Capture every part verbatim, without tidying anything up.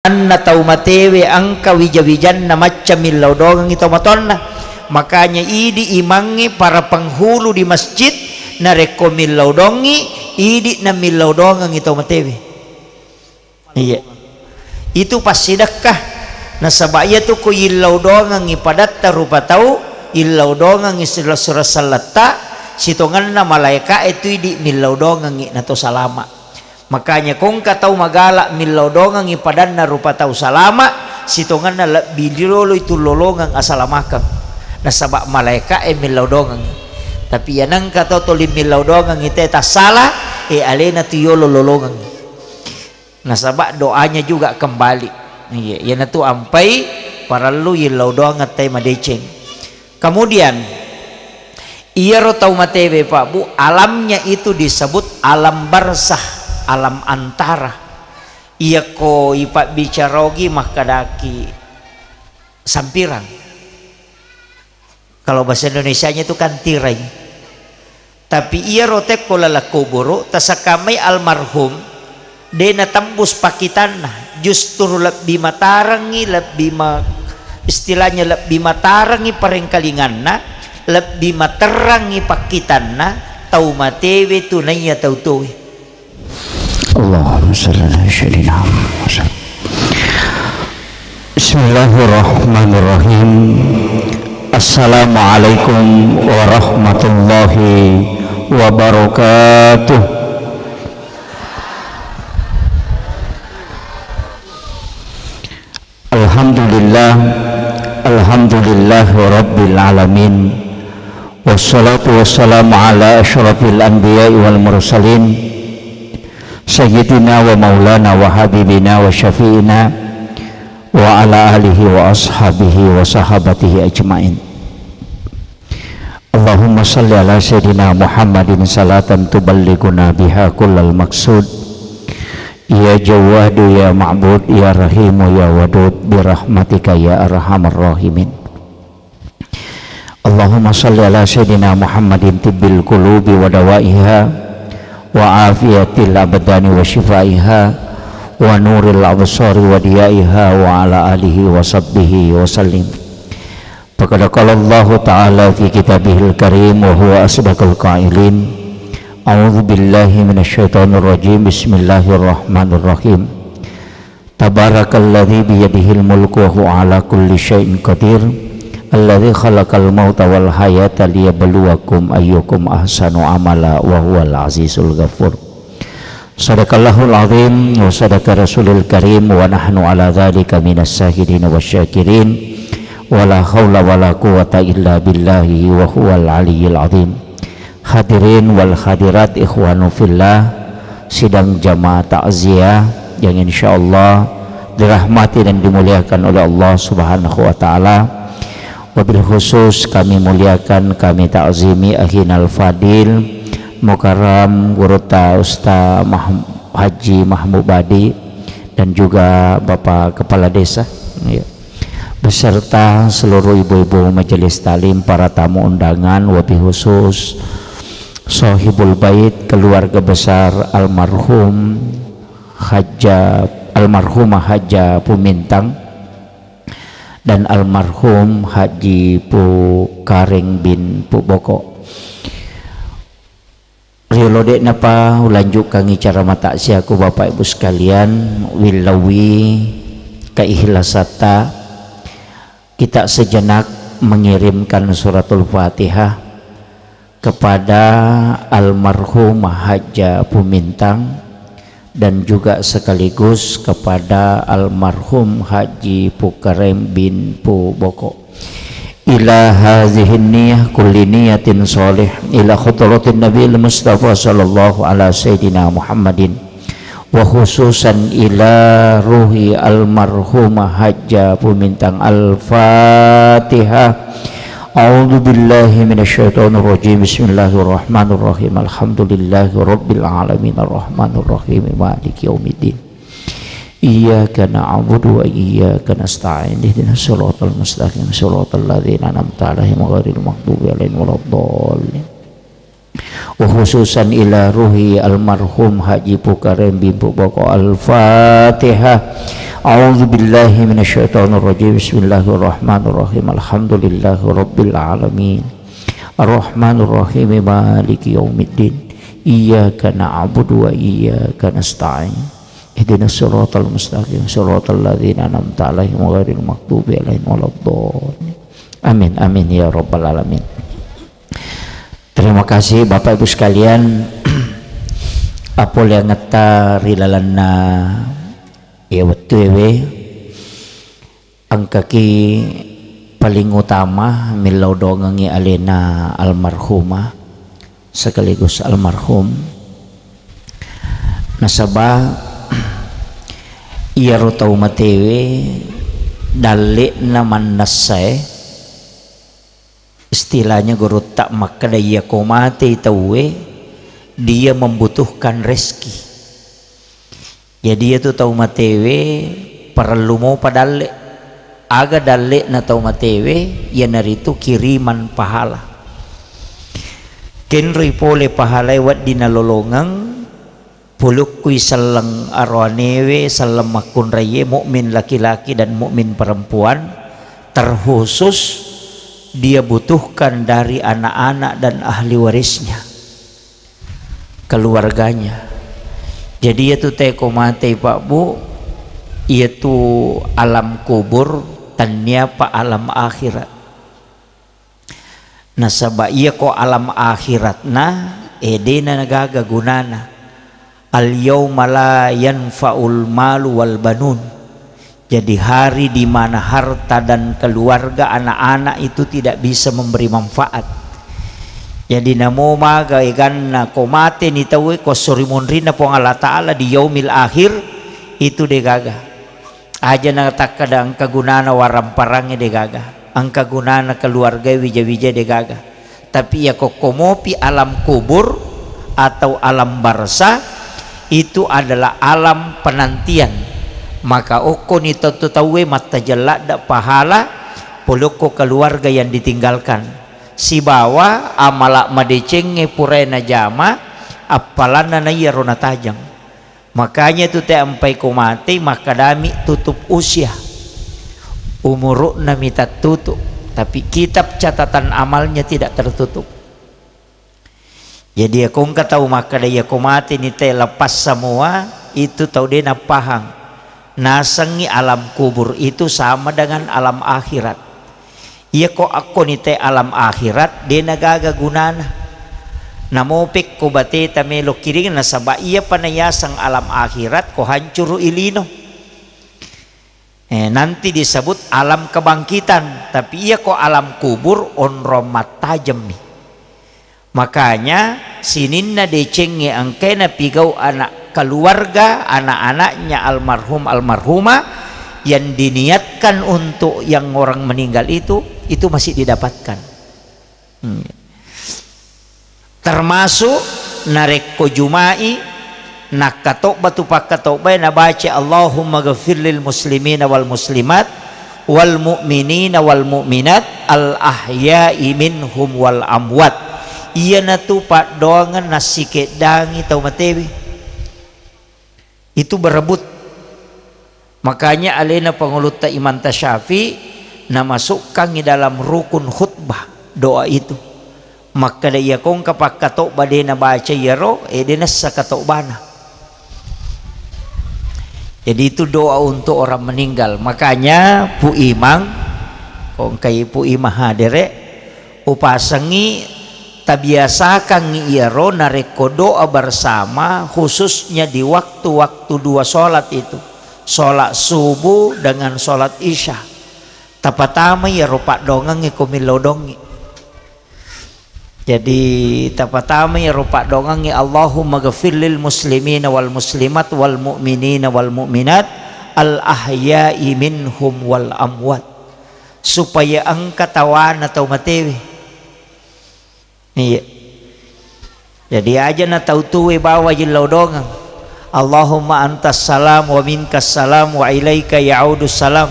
Anna tau matewe engka wija-wijanna macca millau dongengngi tau matoanna. Makanya idi imangnge para penghulu di masjid, narekko millau dongi, idi na millau dongengngi tau matewe. Iya. Itu passidekka. Nasaba iyatu ko yillau dongengngi padatta rupa tau, yillau dongengngi sila-, sura selletta, sitongenna malaeka'e tu idi millau dongengngi nato salama. Makanya ko engka tau magala millau dongengngi padanna rupa tau salama, sitongenna lebbi rioloi tullolongeng asalamakeng. Nasaba malaeka'e millau dongengngi. Tapi iya nengka tau tuli millau dongengngi te tassala, e alena tu yolo lolongengngi. Nasaba doanya juga kembali. Iya, iyanatu ampai parellu yillau doang attai madeceng. Kemudian, iyaro tau matewe, Pak Bu, alamnya itu disebut alam barzah, alam antara. Iyako ipabbicara ogi makkedaki sampirang. Kalau bahasa Indonesianya itu kan tirai. Tapi iyaro tekko laleng kuburu, tasakkamai almarhum, de natembus pakkitanna, justru lebbi matarengngi, lebbi ma-, istilahnya lebbi matarengngi parengkalinganna, lebbi materrangngi pakkitanna tau matewe tu naiya tau tuwe. Allahumma salli ala sayyidina Muhammad. Bismillahirrahmanirrahim. Assalamualaikum warahmatullahi wabarakatuh. Alhamdulillah, alhamdulillah rabbil alamin. Wassalatu wassalamu ala asyrafil anbiya'i wal mursalin, sayyidina wa maulana wa habibina wa syafi'ina wa ala alihi wa ashabihi wa sahabatihi ajmain. Allahumma salli ala sayyidina Muhammadin salatan tuballighuna biha kullal maqsud. Ya Jawwadu ya Ma'bud ya Rahimu ya Wadud birahmatika ya arhamar rahimin. Allahumma salli ala sayyidina Muhammadin tibbil qulubi wa dawaiha wa afiyatil abdani wa shifaiha wa nuril absari wa diyaiha wa ala alihi wa sahbihi wa sallim. Faqad qala Allahu ta'ala fi kitabihil karim wa huwa asdaqul qailin. A'udzu billahi minasy syaithanir rajim. Bismillahirrahmanirrahim. Tabarakalladzi biyadihil mulku wa huwa ala kulli syai'in qadir. Alladzi khalaqal mauta wal hayata liyabluwakum ayyukum ahsanu amala wa huwal azizul ghafur. Sadaqallahul azim wa sadaqa rasulil karim wa nahnu ala dzalika minas syahidin wasy syakirin. Wa la haula wa la quwwata illa billahi wa huwal aliyyil azim. Hadirin wal hadirat, ikhwanu fillah, sidang jamaah takziah yang insyaallah dirahmati dan dimuliakan oleh Allah Subhanahu wa taala. Wabil khusus kami muliakan, kami takzimi Akhinal Fadil Mukarram Gurutta Ustaz Mah-, Haji Mahmud Badi dan juga Bapak Kepala Desa, ya, beserta seluruh ibu-ibu majelis taklim, para tamu undangan, wabil khusus Sohibul Bait, keluarga besar almarhum Hajjah, almarhumah Hajjah Pumintang dan almarhum Haji Pu Kareng bin Pu Boko. Riolo de'napa ulanjukkangngi cara mataksiaku, Bapak Ibu sekalian, willawi keikhlasatta, kita sejenak mengirimkan suratul Fatihah kepada almarhumah Hajjah Pumintang dan juga sekaligus kepada almarhum Haji Pukarem bin Pu Boko. Ila hazihin niyah kulli niyatin sholih ila hadratin Nabil Mustafa sallallahu ala sayyidina Muhammadin wa khususan ila ruhi almarhumah Hajjah Pumintang. Al-Fatihah. A'udzu billahi minasy syaithanir rajim. Bismillahirrahmanirrahim. Alhamdulillahi rabbil alamin, arrahmanir rahim, maliki yaumiddin. Iyyaka na'budu wa iyyaka nasta'in. Ihdinas siratal mustaqim, siratal ladzina an'amta 'alaihim ghairil maghdubi 'alaihim waladdallin. Wa khususan ila ruhi almarhum Haji Pukarem bin Pu Boko. Al-Fatihah. أعوذ بالله من الشيطان الرجيم. بسم الله الرحمن الرحيم. الحمد لله رب العالمين. الرحمن الرحيم. مالك يوم الدين. إياك نعبد وإياك نستعين. اهدنا الصراط المستقيم. صراط الذين أنعمت عليهم غير المغضوب عليهم ولا الضالين. آمين. آمين يا رب العالمين. Terima kasih Bapak Ibu sekalian. Apoleangetta ri lalenna iya wettuewe, engkaki paling utama millau dongengngi alena almarhumah sekaligus almarhum. Nasaba iyaro tau matewe dalle'na mannessae, istilahnya gurutta makkeda, iyako matei tauwe, dia membutuhkan rezeki. Jadi, iyatu tau matewe parellu mopa dalle. Aga dalle'na tau matewe? Iyanaritu kiriman pahala. Kenroi pole pahalae wedding nalolongeng, pulukkui selleng aroanewe, selleng makkunraie, mukmin laki-laki dan mukmin perempuan, terkhusus dia butuhkan dari anak-anak dan ahli warisnya, keluarganya. Jadi, iyatu teko matei, Pak Bu, iyatu alam kubur, tenniapa alam akhirat. Nasaba iyako alam akhiratna, e, dena gaga gunana. Al yauma la yanfa'ul malu wal banun. Jadi, hari di mana harta dan keluarga, anak-anak itu tidak bisa memberi manfaat. Jadi, namo maga eganna ko mateni tauwe, ko esso ri munrinna Puang Allah Ta'ala di yaumil akhir, itu degaga. Aja natakkeda engka gunana waramparangnge, degaga. Engka gunana keluarga wija-wija, degaga. Tapi iya kokko mopi alam kubur atau alam barzah, itu adalah alam penantian. Maka okkoni tau-, tauwe mattajeng ladde pahala polokko keluarga yang ditinggalkan. Sibawa amala madecengnge purae najama, appalanna naiyaro natajeng. Makanya tu te ampai ko matei, makkedami tutup usia. Umuru'na mi tattutu, tapi kitab catatan amalnya tidak tertutup. Jadi, iya ko engka tau makkeda, iya ko mateni te lepas semua, itu tau de napahang. Nasengngi alam kubur itu sama dengan alam akhirat. Iya ko akkoni te alam akhirat, de nagaga gunana. Namopekko bateta melo kiring, nasaba iyapa nayaseng alam akhirat, ko hancuru ilino. Eh, nanti disebut alam kebangkitan, tapi iya ko alam kubur, onrong mattajemmi. Makanya, sininna decengnge engkae napigau anak keluarga, anak-anaknya almarhum, almarhumah yang diniatkan untuk yang orang meninggal itu, itu masih didapatkan. Hmm. Termasuk narekko Juma'i, nakkatobba tu pakkatobbae nabaca, "Allahumma ghafir lil muslimina wal muslimat, wal mu'minina wal mu'minat, al ahya'i minhum wal amwat." Iyanatu paddoangeng nassikeddangi tau matewe. Itu berebut. Makanya alena pangulutta Imam Tasyafi namasukkangi dalam rukun khutbah doa itu. Makkeda, iya ko engka pakkatobba de nabaca iyaro, eh, de nessa katobbana. Jadi, itu doa untuk orang meninggal. Makanya, Pu Imang, ko engkai Pu Imang hadere, upasengi, tabiasakangngi iyaro narekko doa bersama, khususnya di waktu-waktu dua sholat itu, sholat subuh dengan sholat isya. Tapatama iyaro paddoangengnge ko millau dongngi. Jadi, tapatama iyaro paddoangengnge, "Allahumma ghafir lil muslimina wal muslimat wal mu'minina wal mu'minat al ahya'i minhum wal amwat." Supaya engka tawana tau matewe. Iya. Jadi, aja na tau tuwe bawa jillau dongeng. Allahumma antas salam wa minkas salam wa ilaika ya'udus salam.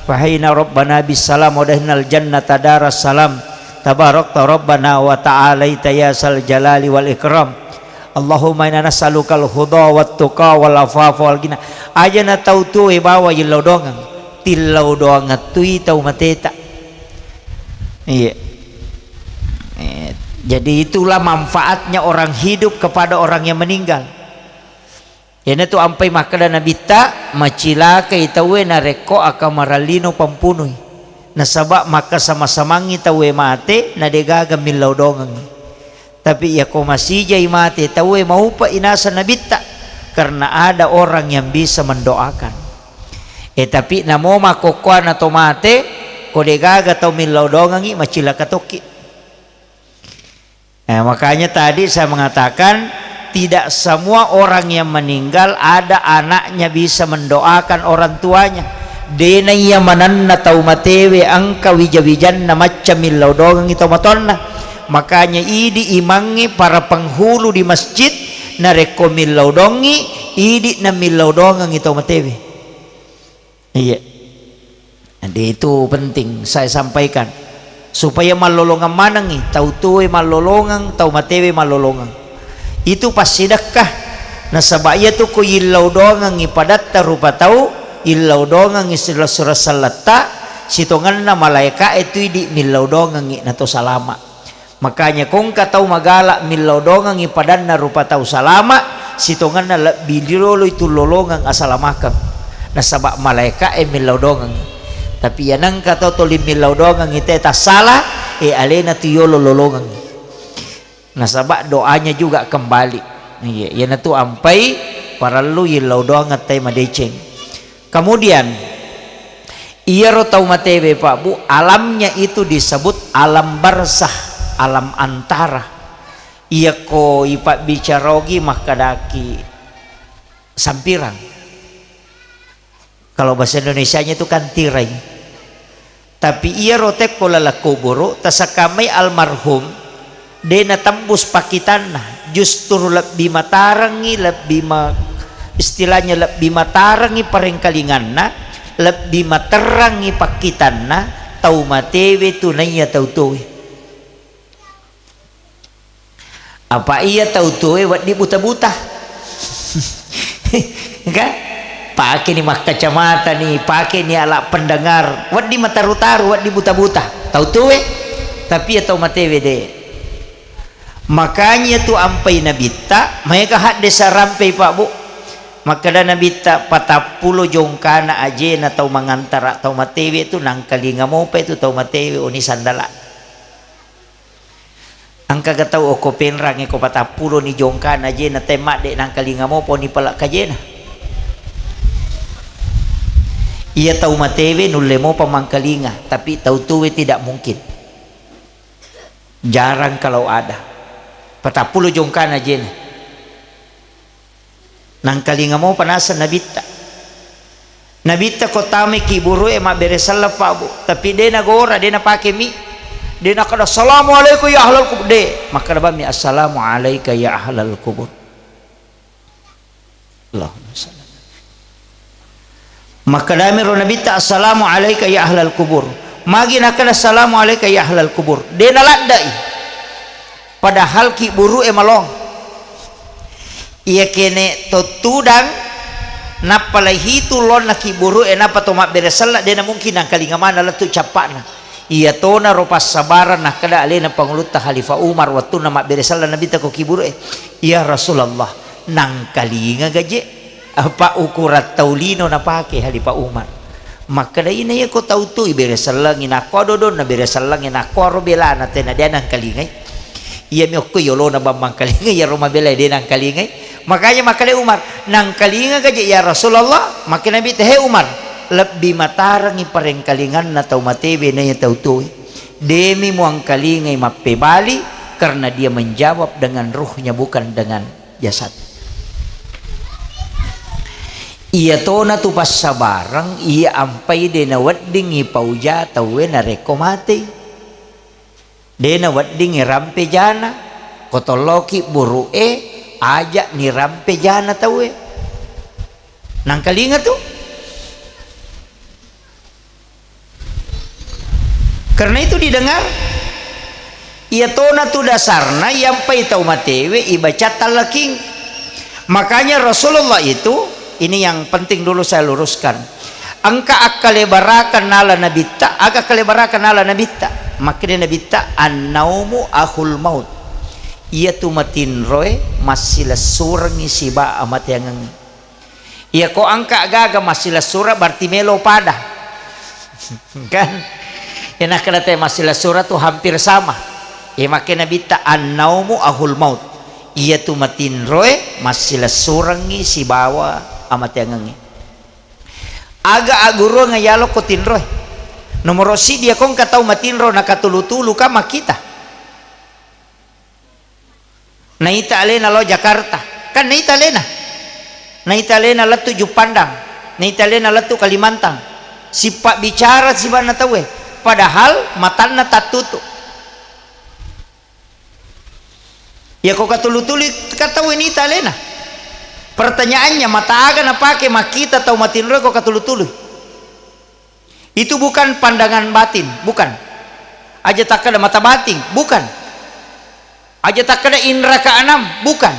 Fahayna rabbana bis salam wa dahinal jannata daras salam. Tabarakta rabbana wa ta'alaita ya sal jalali wal ikram. Allahumma inna nas'alukal huda wat tuqa wal afafa wal ghina. Aja na tau tuwe bawa yillau doangeng, tillau doangeng tui tau mateta. Iya. Eh, jadi itulah manfaatnya orang hidup kepada orang yang meninggal. Iyanatu ampai makkeda Nabitta, macilakai tauwe narekko akamarallino pampunui. Nasaba makkasama-samangngi tauwe mate, na degaga millau doangengngi. Tapi iyako masijai mate tauwe, maupe'i naseng Nabitta, karena ada orang yang bisa mendoakan. Eh, tapi namo makkokkoana to mate, ko degaga tau millau doangengngi, macilaka tokki. Eh, makanya tadi saya mengatakan, tidak semua orang yang meninggal ada anaknya bisa mendoakan orang tuanya. Dena iya manenna tau matewe engka wija-wijanna macca millau doangengngi tau matoanna. Makanya idi imangnge para penghulu di masjid, narekko millau doangengngi, idi na millau doangengngi tau matewe. Iya. Jadi itu penting saya sampaikan. Supaya mallolongeng manengngi, tau tuwe mallolongeng, tau matewe mallolongeng. Itu passidekka. Nasaba iyatu ko yillau doangengngi padatta rupa tau, yillau doangengngi sila-, sura selletta, sitongenna malaeka'e tu idi millau doangengngi nato salama. Makanya ko engka tau magala millau doangengngi padanna rupa tau salama, sitongenna lebbi rioloi tullolongeng asalamakeng. Nasaba malaeka'e millau doangengngi. Tapi iya nengka tau toli millau doangengngi te tassala, e alena tu yolo lolongengngi. Nasaba doanya juga kembali. Iya, iyanatu ampai parellu yillau doangeng te madeceng. Kemudian, iyaro tau matewe, Pak Bu, alamnya itu disebut alam barzah, alam antara. Iyako ipabbicara ogi makkedaki sampirang. Kalau bahasa Indonesianya itu kan tirai. Tapi iyaro tekko laleng kuburu, tasakkamai almarhum, de natembus pakkitanna, justru lebbi matarengngi, lebbi ma-, istilahnya lebbi matarengngi parengkalinganna, lebbi materrangngi pakkitanna tau matewe tu naiya tau tuwe. Apa iya tau tuwe wedding buta-buta? Kan? Pakeni makkacamata ni, pakeni ala pendengar, wedding mataru-taru, wedding buta-buta. Tau tuwe, tapi iya tau matewe de. Makanya tu ampai Nabitta, maega hadde sarampei, Pak Bu. Makkeda Nabitta, patappulo jongkana ajena tau mangantara tau matewe tu, nangkalinga mopa itu tau matewe oni sandala. Engkaga tau okko Penrang e ko patappulo ni jongkana ajena te madde nangkalinga mopa ni pala kajena. Iya tau matewe nulle mopa mangkalinga, tapi tau tuwe tidak mungkin. Jarang kalau ada. Patappulo jongkana ajena. Nangkalinga mopa naseng Nabitta. Nabitta ko tamai kiburu e mabbere selleng, Pak Bu. Tapi de nagora, de napake mi. De nakkeda, "Assalamualaikum ya ahlal kubur." De. Makkeda bammi, "Assalamualaika ya ahlal kubur." Allahumma salli. Makkedami ro Nabitta, "Assalamualaika ya ahlal kubur." Magi nakkeda, "Assalamualaika ya ahlal kubur." De naladdai. Padahal kiburu e malong. Iya kene to tudang, nappa laihitu lonna kiburu e, nappa to mabbere selleng, de namungkin nangkalinga maneng lettu cappa'na. Iya tona ro passabarang nakkeda alena Pangulutta Khalifah Umar wettunna mabbere selleng Nabitta ko kiburu e, "Ya Rasulullah, nangkalinga gaje? Apa ukuran tau lino napake?" Khalifah Umar. Makkeda, "Ina iya ko tau tu ibere sellengi nakko dodonna bere sellengi nakko aro belana tena dia nangkalingai." Iyami okko yolona bang mangkalingai, iyaro mabelai de nangkalingai. Makanya makkeda Umar, "Nangkalinga gaje ya Rasulullah?" Makkeda Nabitta, "He Umar, lebbi matarengi parengkalinganna tau matewe naiya tau tuwe. Demi muangkalingai mappebali, karena dia menjawab dengan ruhnya, bukan dengan jasad." Iya tona tu passabareng, iya ampai de naweddingi pauja tauwe narekko matei. De naweddingi rampe jana, ko tolloki buru'e, aja ni rampe jana tauwe. Nangkalinga tu. Karena itu didengar, iya tona tu dasarna, iyampai tau matewe, ibaca talqin. Makanya Rasulullah itu Ini yang penting dulu saya luruskan. Engka akkalebarakeng nala Nabitta, aga akkalebarakeng nala Nabitta? Makkeda Nabitta, "Annaumu akhul maut." Iyatu matinroe massilessurengngi siba amateangengnge. Iyako engka gaga massilessura berarti melo pada. Kan? Iya nakkeda te massilessura tu hampir sama. Iya makkeda Nabitta, "Annaumu akhul maut." Iyatu matinroe massilessurengngi sibawa amateangengnge. Aga agguruang yalo ko tinroe? Nomoro siddi, iyako engka tau matinro nakatulu-tulu ka makkita. Naita alena lao Jakarta. Kan naita alena. Naita alena lettu Juppandang. Naita alena lettu Kalimantan. Sipabbicara sibanna tauwe. Padahal matanna tattutu. Iyako katulu-tulu ka tauwe naita alena. Pertanyaannya, mata aga napake makkita tau matinroe ko katulu-tulu? Itu bukan pandangan batin, bukan. Aja takkeda mata batin, bukan. Aja takkeda indra keenam, bukan.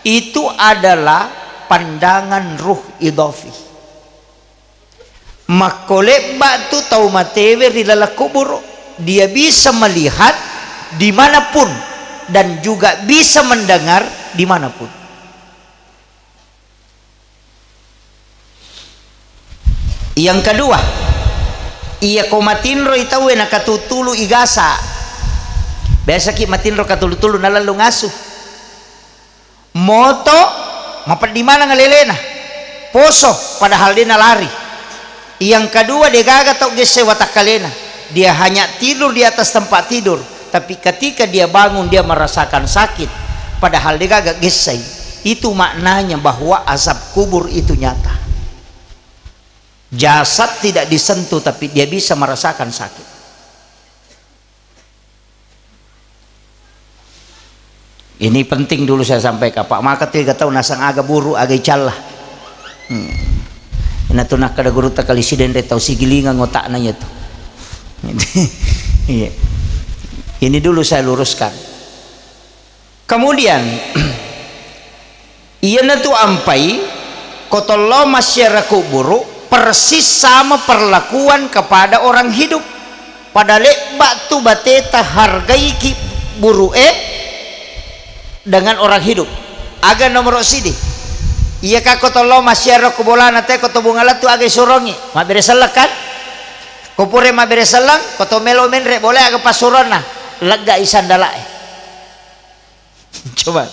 Itu adalah pandangan ruh idafi. Makko lebba tu tau matewe ri laleng kuburu, dia bisa melihat dimanapun dan juga bisa mendengar dimanapun. Yang kedua, iyako matinroi tauwe nakatutulu igasa. Biasaki matinro katulu-tulu nalallu ngasu. Moto, mapeddi maneng alelena. Poso, padahal de nalari. Yang kedua, degaga tau gesse watakkalena. Dia hanya tidur di atas tempat tidur, tapi ketika dia bangun, dia merasakan sakit, padahal degaga gessai. Itu maknanya bahwa azab kubur itu nyata. Jasad tidak disentuh, tapi dia bisa merasakan sakit. Ini penting dulu saya sampaikan, Pak. Maka tu ega tau nasang aga buru, aga icalla. Hmm. Ina tu nakkeda gurutta Kali Sidenreng, tau sigilingang otakna iya tu. Iya. Ini dulu saya luruskan. Kemudian, iyanatu ampai, ko tollo massiara kuburu, persis sama perlakuan kepada orang hidup. Pada lebba tu bateta hargaiki buru'e dengan orang hidup. Aga nomoro sidi? Iya ka ko tollo massiara ku bolana te, ko to bunga lettu aga isurongi? Mabbere selleng kan? Ko pura mabbere selleng, ko to melo menre bola aga passuronna? Leggai sandala'e. Coba.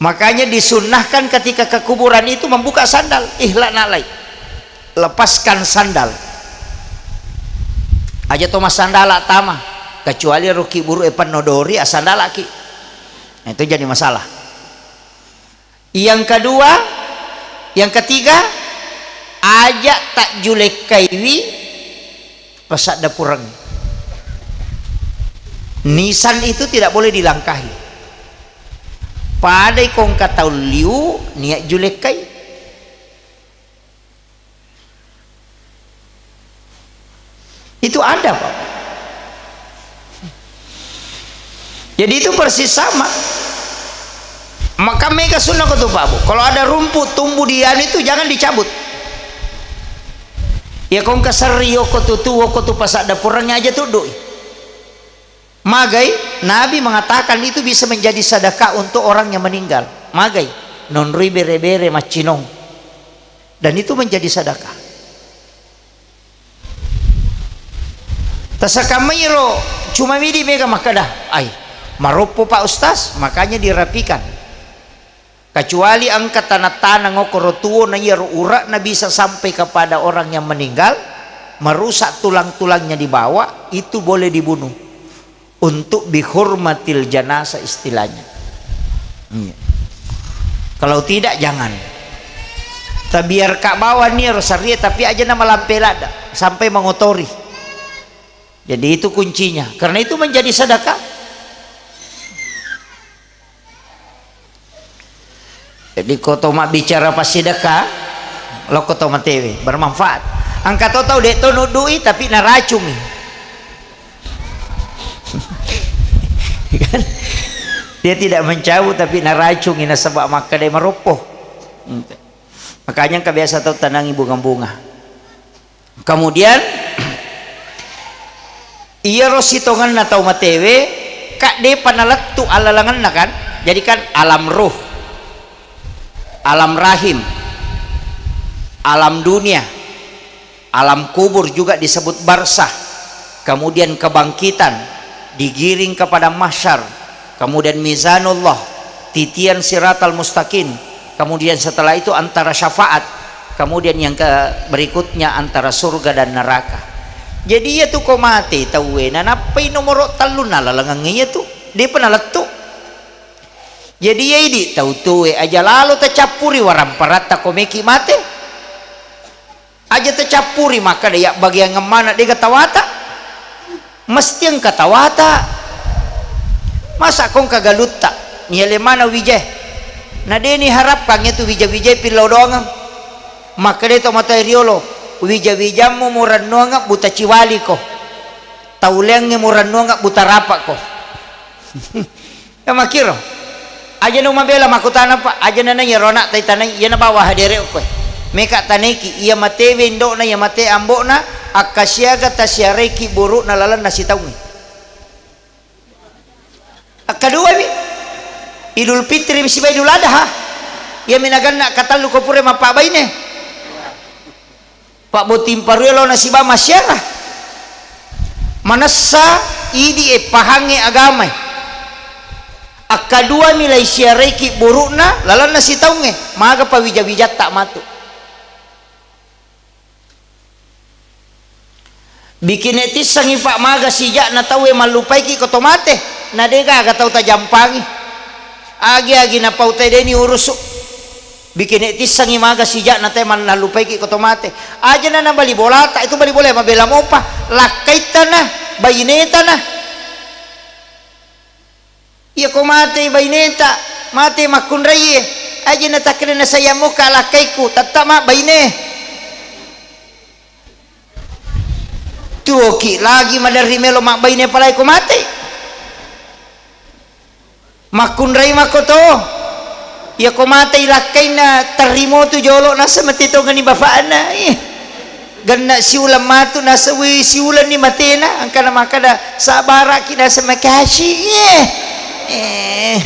Makanya disunnahkan ketika ke kuburan itu membuka sandal, ikhla' na'lai. Lepaskan sandal. Aja to massandala tama, kecuali ero ki buru e penno dori, assandalaki. Nah, itu jadi masalah. Yang kedua, yang ketiga, aja tajjulekkaiwi pasadda pureng. Nisan itu tidak boleh dilangkahi. Padai ko engka tau liu, niat julekkai. Itu ada, Pak. Jadi itu persis sama. Maka mega sunnah ko tu, Pak Bu. Kalau ada rumput tumbuh di anu itu, jangan dicabut. Ya, ko engka serri, ko tu tuo, ko tu pasadda pureng, aja tuddui. Magai, Nabi mengatakan itu bisa menjadi sedekah untuk orang yang meninggal. Magai, nonroi bere-bere maccinong. Dan itu menjadi sedekah. Tasakammairo cuma midi mega makkeda, "Ai, maroppo Pak Ustaz," makanya dirapikan. Kecuali engka taneng-taneng okkoro tuo na iyaro ure'na bisa sampai kepada orang yang meninggal, merusak tulang-tulangnya di bawah, itu boleh dibunuh. Untuk bihurmatil janazah istilahnya. Iya. Kalau tidak, jangan. Tabiarka bawang iyaro sarrie, tapi aja na malampe ladda sampai mengotori. Jadi itu kuncinya. Karena itu menjadi sedekah. Jadi, ko to mabbicara passidekka, lokko to matewe, bermanfaat. Engka to tau de' to nuddui, tapi naracungi. Kan? Dia tidak mencabut, tapi naracungi, nasaba makkeda maroppo. Makanya engka biasa tau tanangi bunga-bunga. Kemudian, iyaro sitongenna tau matewe, ka depa nalettu allalengenna kan? Jadi kan alam ruh, alam rahim, alam dunia, alam kubur juga disebut barzah, kemudian kebangkitan, digiring ke padang mahsyar, kemudian mizanullah, titian siratal mustaqim, kemudian setelah itu antara syafaat, kemudian yang ke berikutnya antara surga dan neraka. Jadi iya tu ko mate tauwe, nanappai nomoro tellu nalalengengnge iya tu, depa nalettu. Jadi iya idi tau tuwe aja lalo tacappuri waramparatta ko meki mate. Aja tacappuri makkeda iya bagiang maneng dega tawata. Mesti engka tawata. Masa ko engka galutta, niale maneng wijae. Na de niharapkan itu wija-wijae pillau doangeng. Makkeda to matoa riolo, wija-wijammu murennuangeng buta ciwaliko. Tauleangnge murennuangeng buta rapako. Ya makkiro. Aja na mabela makkutana, Pak. Aja na iyaro ana'ta itanai, iya nabawa hadere okkoe. Meka tanaiki, iya matewe indo'na, iya mate ambo'na, akkasiaga tasiaraiki buru'na lalenna sitaungnge. Akkaduami, Idul Fitri sibawa Idul Adha. Iyami naganna katellu ko pura mappabbaine. Pabbotting parue lao nasiba massiara. Manessa idi e pahangnge agamae. Akkaduami lai siaraiki buru'na lalenna sitaungnge, maga pawija-wijatta matu. Bikine tissengngi, Pak, maga sija'na tauwe mallupaiki ko to mate, na degaga tau tajampangi. Agi-agi napau tedeni urusu. Bikine tissengngi maga sija'na te mannallupaiki ko to mate. Aja na nabali bolata, itu bali bola mabela mopa. Lakkaittana, bainetana. Iya ko matei baineta, mate makkunraie. Aja na takkeda na sayang moka lakkaiku, tetta ma baine. Tuoki lagi maderri melo mabbaine palai ko matei. Makkunrai mako to. Iya ko matei lakkainna terrimo tu jolo nasa mate tongani bapakna. Ih. Genna siuleng matu nasa, wih, siulenni matena, engkana makkada sabaraki nasa makasi. Ih. Eh.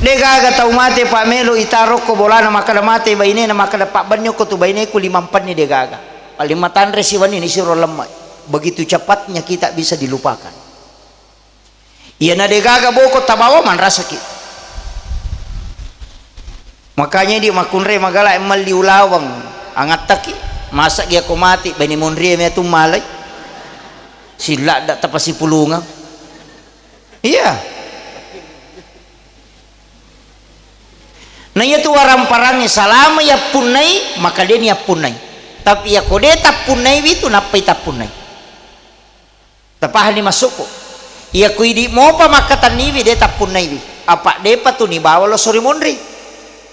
Degaga tau mate pa melo itarokko bolana makkada mate bainena, makkada pabbenni okko tu baineku limampenni, degaga. Paling matanre siwenni nisiro lemme. Begitu cepatnya kita bisa dilupakan. Iyana degaga boko tabawa manrasaki. Makanya di makkunrai magala melli ulaweng angattaki. Masa gia ko mati baine monrie mea tu malai. Silladda tapasipulungang. Iya. Na iya tu waramparangnge salama yappunnai, maka deni yappunnai. Tapi iya ko de tappunnai witu, nappai tappunnai. Tapahanni maksudku? Iya ku idi mopa makkatenniwi, de tappunnaiwi. Apa depa tu nibawa loso ri monri.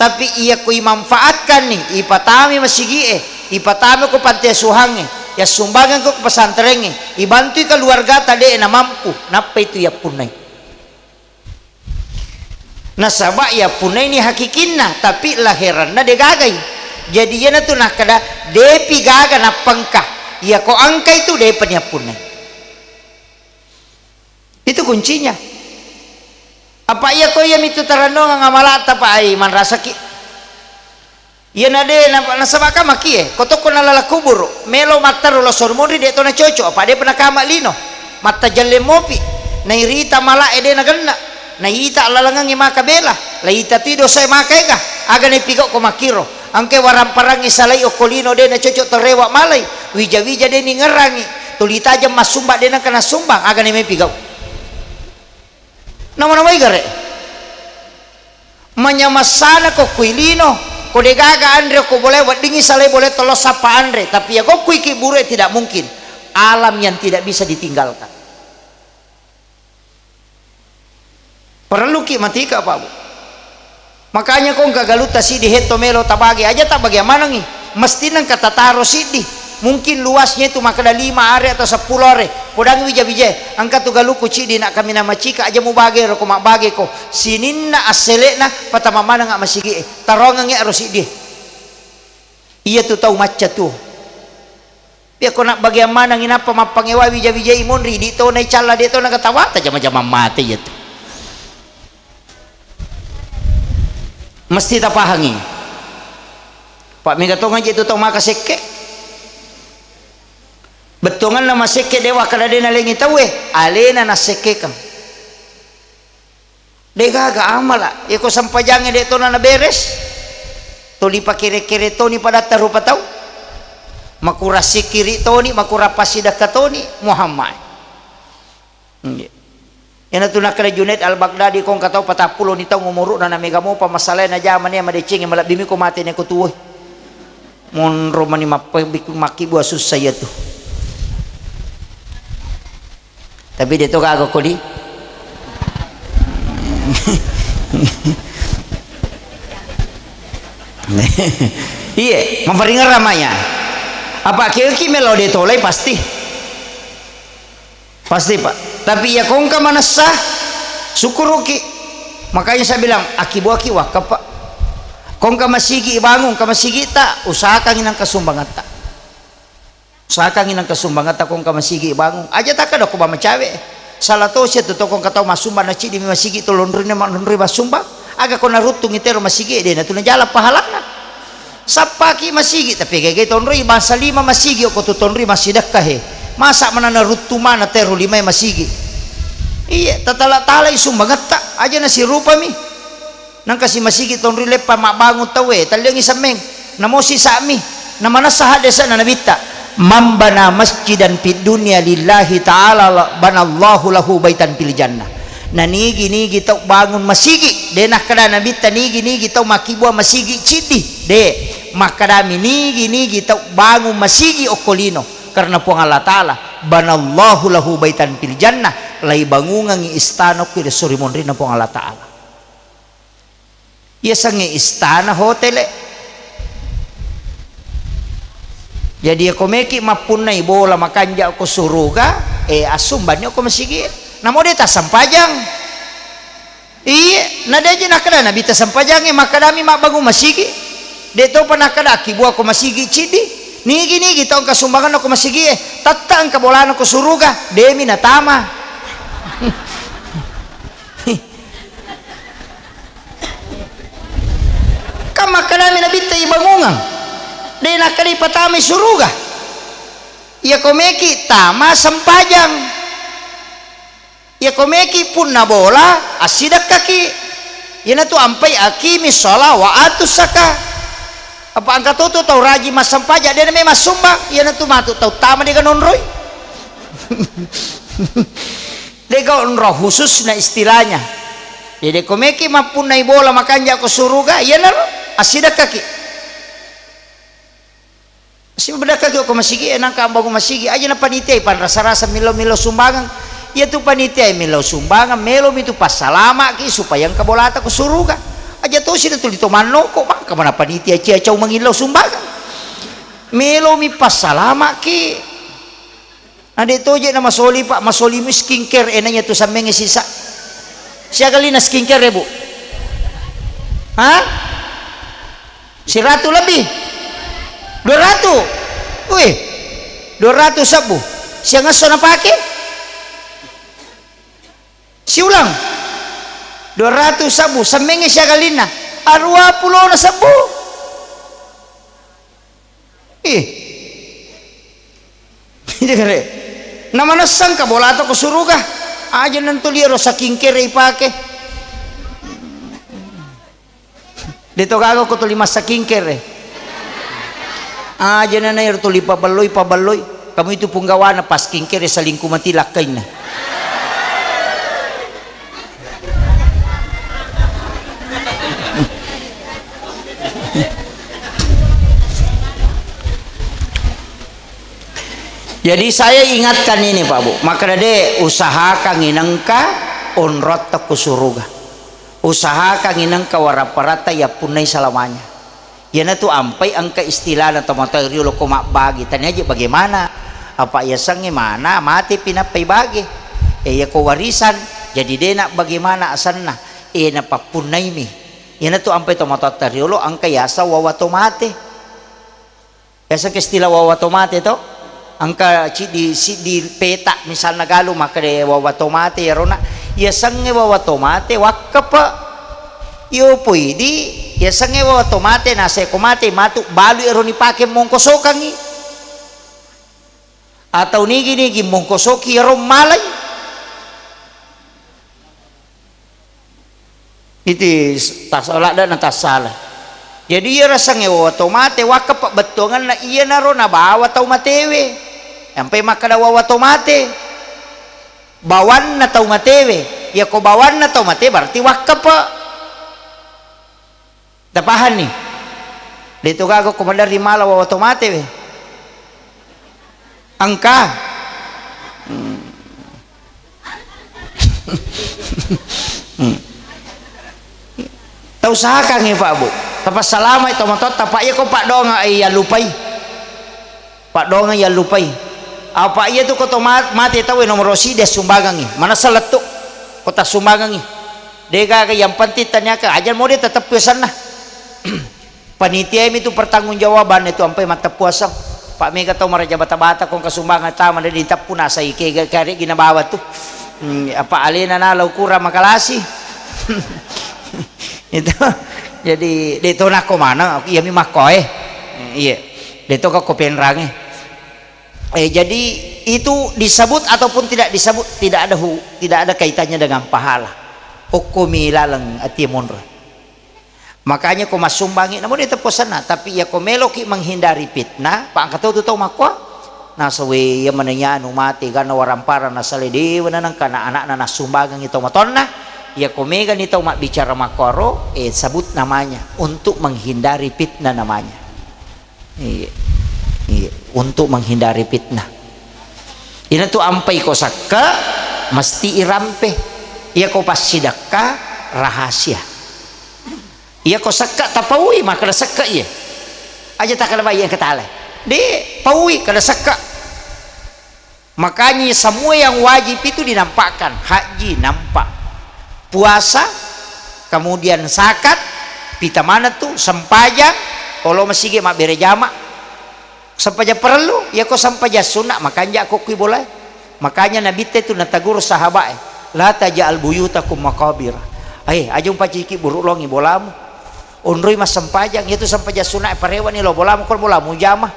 Tapi iya ku imanfaatkanni, ipatami masigi'e, ipatami ko panti asuhangnge, yassumbangeng ko pesantrengnge, ibantui keluargata de namampu, nappai tu yappunnai. Nasaba yappunaini hakikinna, tapi laheranna degagai. Jadi iyanatu nakkada, depi gaga nappa engka. Iya ko engkai tu depa ni yappunnai. Itu kuncinya. Apa iya ko iya mitu tarennungeng amalata pa ai manrasaki. Iyana de na-, nasaba ka makie, ko tokko nalala kuburu, melo matteru loso ri monri, de to nacoco, apa depa nakama lino. Mattajelleng mopi, nairita malae de nagenna, naita alalangengnge maka bela, laita tui dosae maka ega, aga naipigau ko makkiro, engke waramparangngi salai okko lino de nacoco torewa malai, wija-wija de ningerangi, tuli tajeng massumba de nengka nassumbang, aga naimai pigau. Nama-namai gare. Manyamassana ko kui lino, ko degaga anre ko bole weddingi salai bole tolo sappa anre, tapi iya ko kui ki buru e tidak mungkin. Alam yang tidak bisa ditinggalkan. Perlu ki matika, Pak Bu. Makanya ko engka galutta siddi hetto melo tabagi, aja tabagi manengi. Mesti nengka tataro siddi. Mungkin luasnya itu makkeda lima are atau seppulo are. Podangngi wija-wijae, engka tu galukku ciddi nak kaminang macika, aja mubage ro ko mabbage ko. Sininna assele'na patama maneng a masigi'e. Tarongengngi aro siddie. Iya tu tau macca tu. Iya ko nak bagian manengngi nappa mappangewai wija-wijai monri, di tona icalla, de tona gatawata jama-jamang mate iya tu. Mesti tapahangi. Pak mega tong aja itu tau maka sekke. Bettuanganna masekke dewa kada de nalengi tauwe, alena nasekkekang. De gaga amala, yako sempajangnge de tona naberes. Toli pakere-kere toni padatta rupa tau. Makura sikiri toni, makura pasidakka toni, Muhammad. Nggih. Iyanatu nakkeda Junaid Al-Baghdadi, ko engka tau patappulo ni taung umuru'na, na mega mopa masalae najamani madecengi, malebbi mi ko mate neko tuwoi. Monro mani mappe-, makkibua sussa iyatu. Tapi de to gaga kodi. Iye, maparingerang maya. Apa keki melo de tolai pasti. Pasti, Pak. Tapi iya kongka manessa, syukuruki. Makanya saya bilang, akibuaki wakaf, Pak. Kongka masigi bangun, ka masigi ta, usahakan nangka sumbangatta. Usahakan nangka sumbangatta kongka masigi bangun. Aja takka doko ba macawe. Salah tosi tu tokong katau masumbang na cidi mi masigi tu lonrine ma lonri masumbang. Aga ko naruttungi tero masigi de na tu najala pahalana. Sappaki masigi, tapi gege tonroi bangsa lima masigi, okko tu tonroi massidekka he. Masa manana ruttu mana tero limae masigi? Iya, tatala-talai sumbangetta, aja nasirupami. Nangka si masigi tonroi leppa mabbangun tauwe, talliangi semmeng. Namosi sa'mi, namanessa haddese'na nabitta. Man bana masjidan fid dunya lillahi ta'ala banallahu lahu baitan fil jannah. Na nigi-nigi tau bangun masigi, de nakkeda nabitta nigi-nigi tau makkibua masigi ciddi, de, makkedami nigi-nigi tau bangun masigi okko lino karena Puang Allah Ta'ala, banallahu lahu baitan fil jannah, laibangungengngi istana okko ri esso ri monrinna Puang Allah Ta'ala. Yasengnge istana hotele. Jadi, yako meki mappunnai bola makanja ko suruga, eh, assumbanni ko masigi. Namo de tassempajang. Iye, na de je nakkeda Nabi tassempajang, eh, makkedami mabbangung masigi. De topa nakkeda kibua ko masigi cidi. Nigi-nigi tau engka sumbanganna ko masigi, eh, tatta engka bolana ko suruga, demi natama. Kan makkedami Nabitta ibangungang, de nakkeda ipatamai suruga. Iyako meki tama sempajang. Iyako meki punna bola assidekkaki. Iyanatu ampai akimi sholat wa atus zakah. Apa engka toto tau rajin massempajang, de name massumbang. Iyanatu matu tau tama de ganonroi. Dega onro khususna istilahnya. Jadi ko meki mappunnai bola makanja ko suruga, iyanaro assidekkaki. Assidekkaki ko masigi, eh, nangka ambangung masigi, aja na panitia panrasa-rasa millau-millau sumbangan. Iyatu panitia millau sumbangan, melo mitu passalamaki supaya engka bolata ko suruga. Aja tosi na tuli to mannoko, mangka mana panitia cia cau mangillau sumbangan. Melo mi passalamaki. Na de toje na masoli, Pak, masoli mi skincare, eh, na iya tu sammengnge sisa. Siaga lina skincare, Bu? Ha? Siratu lebih? Dua ratu? Wih, dua ratu sabbu. Siangesso napake? Siulang. Dua ratu sabbu, sammengnge siaga lina? Arua pulona sabbu. Ih. Namanessang ka bolata ko suruga. Aja nantu liaro saking kere ipake. De to gaga ko tuli massakingkere. Aja nana ero tuli pabelloi, pabelloi. Kamu itu punggawana pas kingkere salingku mati lakkainna. Jadi saya ingatkan ini, Pak Bu, makkeda de usahakan inengka onrotta ku suruga. Usahakan inengka waraparatta yappunnai salamanya. Iyanatu ampai engka istilahna tomatoa riolo ko mabbage, tania je bagaimana. Apa yasengnge mana mate pi nappai bage. E, iya ko warisan, jadi dena bagaimana asenna. E, napappunnaimi. Iyanatu ampai tomatoatta riolo engka yaseng wawa to mate. Yaseng ke istilah wawa to mate to. Engka ciddi, siddi peta misalna galu makkeda wawa to mate yarona. Yasengnge wawa to mate wakkepe. Iyo poidi, yasengnge wawa to mate, naseko mate matu balu ero nipake mongkosokangngi. Atau nigi-nigi mongkosoki ero malai. Iti s-, tas-, ladde'na tassala. Jadi, iya rasengnge wawa to mate, wakka pabbettuangenna iyanaro nabawa tau matewe. Ampai makkeda wawa to mate. Bawanna tau matewe. Iyako bawanna tau mate berarti wakkepe. Tapahanni? De' to gaga ko maderri mala wawa to mate we. Engka. Hmm. Hmm. Tausahakangngi, Pak, Bu. Tapassalamai tomatoatta, Pak, iya ko paddoangeng, eh, yallupai. Paddoangeng yallupai. Apa iya tu ko to ma-, mate tau nomoro siddi assumbangengngi. Manessa lettu ko tassumbangengngi. De' gaga, yang penting taniaka aja mode teteppu asenna. Panitiami tu pertanggungjawabanna tu ampai matteppu aseng. Pak, mega tau maraja bata-bata ko engka sumbangan tama de' diteppu nasai kega kare'gi nabawa tu. Hmm, apa alena nala ukurang makalasi. Itu. Jadi, de' to nakko maneng, iyami makkoe. Iya. De' to ko penrange. Eh, jadi itu disebut ataupun tidak disebut, tidak ada hu-, tidak ada kaitannya dengan pahala. Okkomi laleng atie monro. Makanya ko massumbangi, namun itu pesanna. Tapi iya ko meloki menghindari fitnah, Pak, engka to tu tau makkoa. Nasawe iya maneng anu mate, ganna warampara, nasale dewa nanang kana anakna nassumbangengi tau matonna. Iya ko megani tau mabbicara makkoaro, eh, sebut namanya untuk menghindari fitnah namanya. Iya. Iya. Untuk menghindari fitnah. Ina tu ampai ko sekka, mesti irampe. Iya ko passidekka, rahasia. Iya ko sekka tapaui, makkeda sekka iya. Aja takkeda bai engka tale. De', paui, kada sekka. Makanya semua yang wajib itu dinampakkan. Haji nampak, puasa, kemudian zakat, pita maneng tu, sempajang, olo masigi mabbere jama, sempajang parellu, iya ko sempajang sunna, makanja ko kui bolae. Makanya Nabitta itu nataguru sahabae, "La taj'al buyutakum maqabir." Eh, aja umpaciki buru longi bolamu. Onroi massempajang, iyatu sempajang sunnae parewani lao bolamu, ko bolamu jama.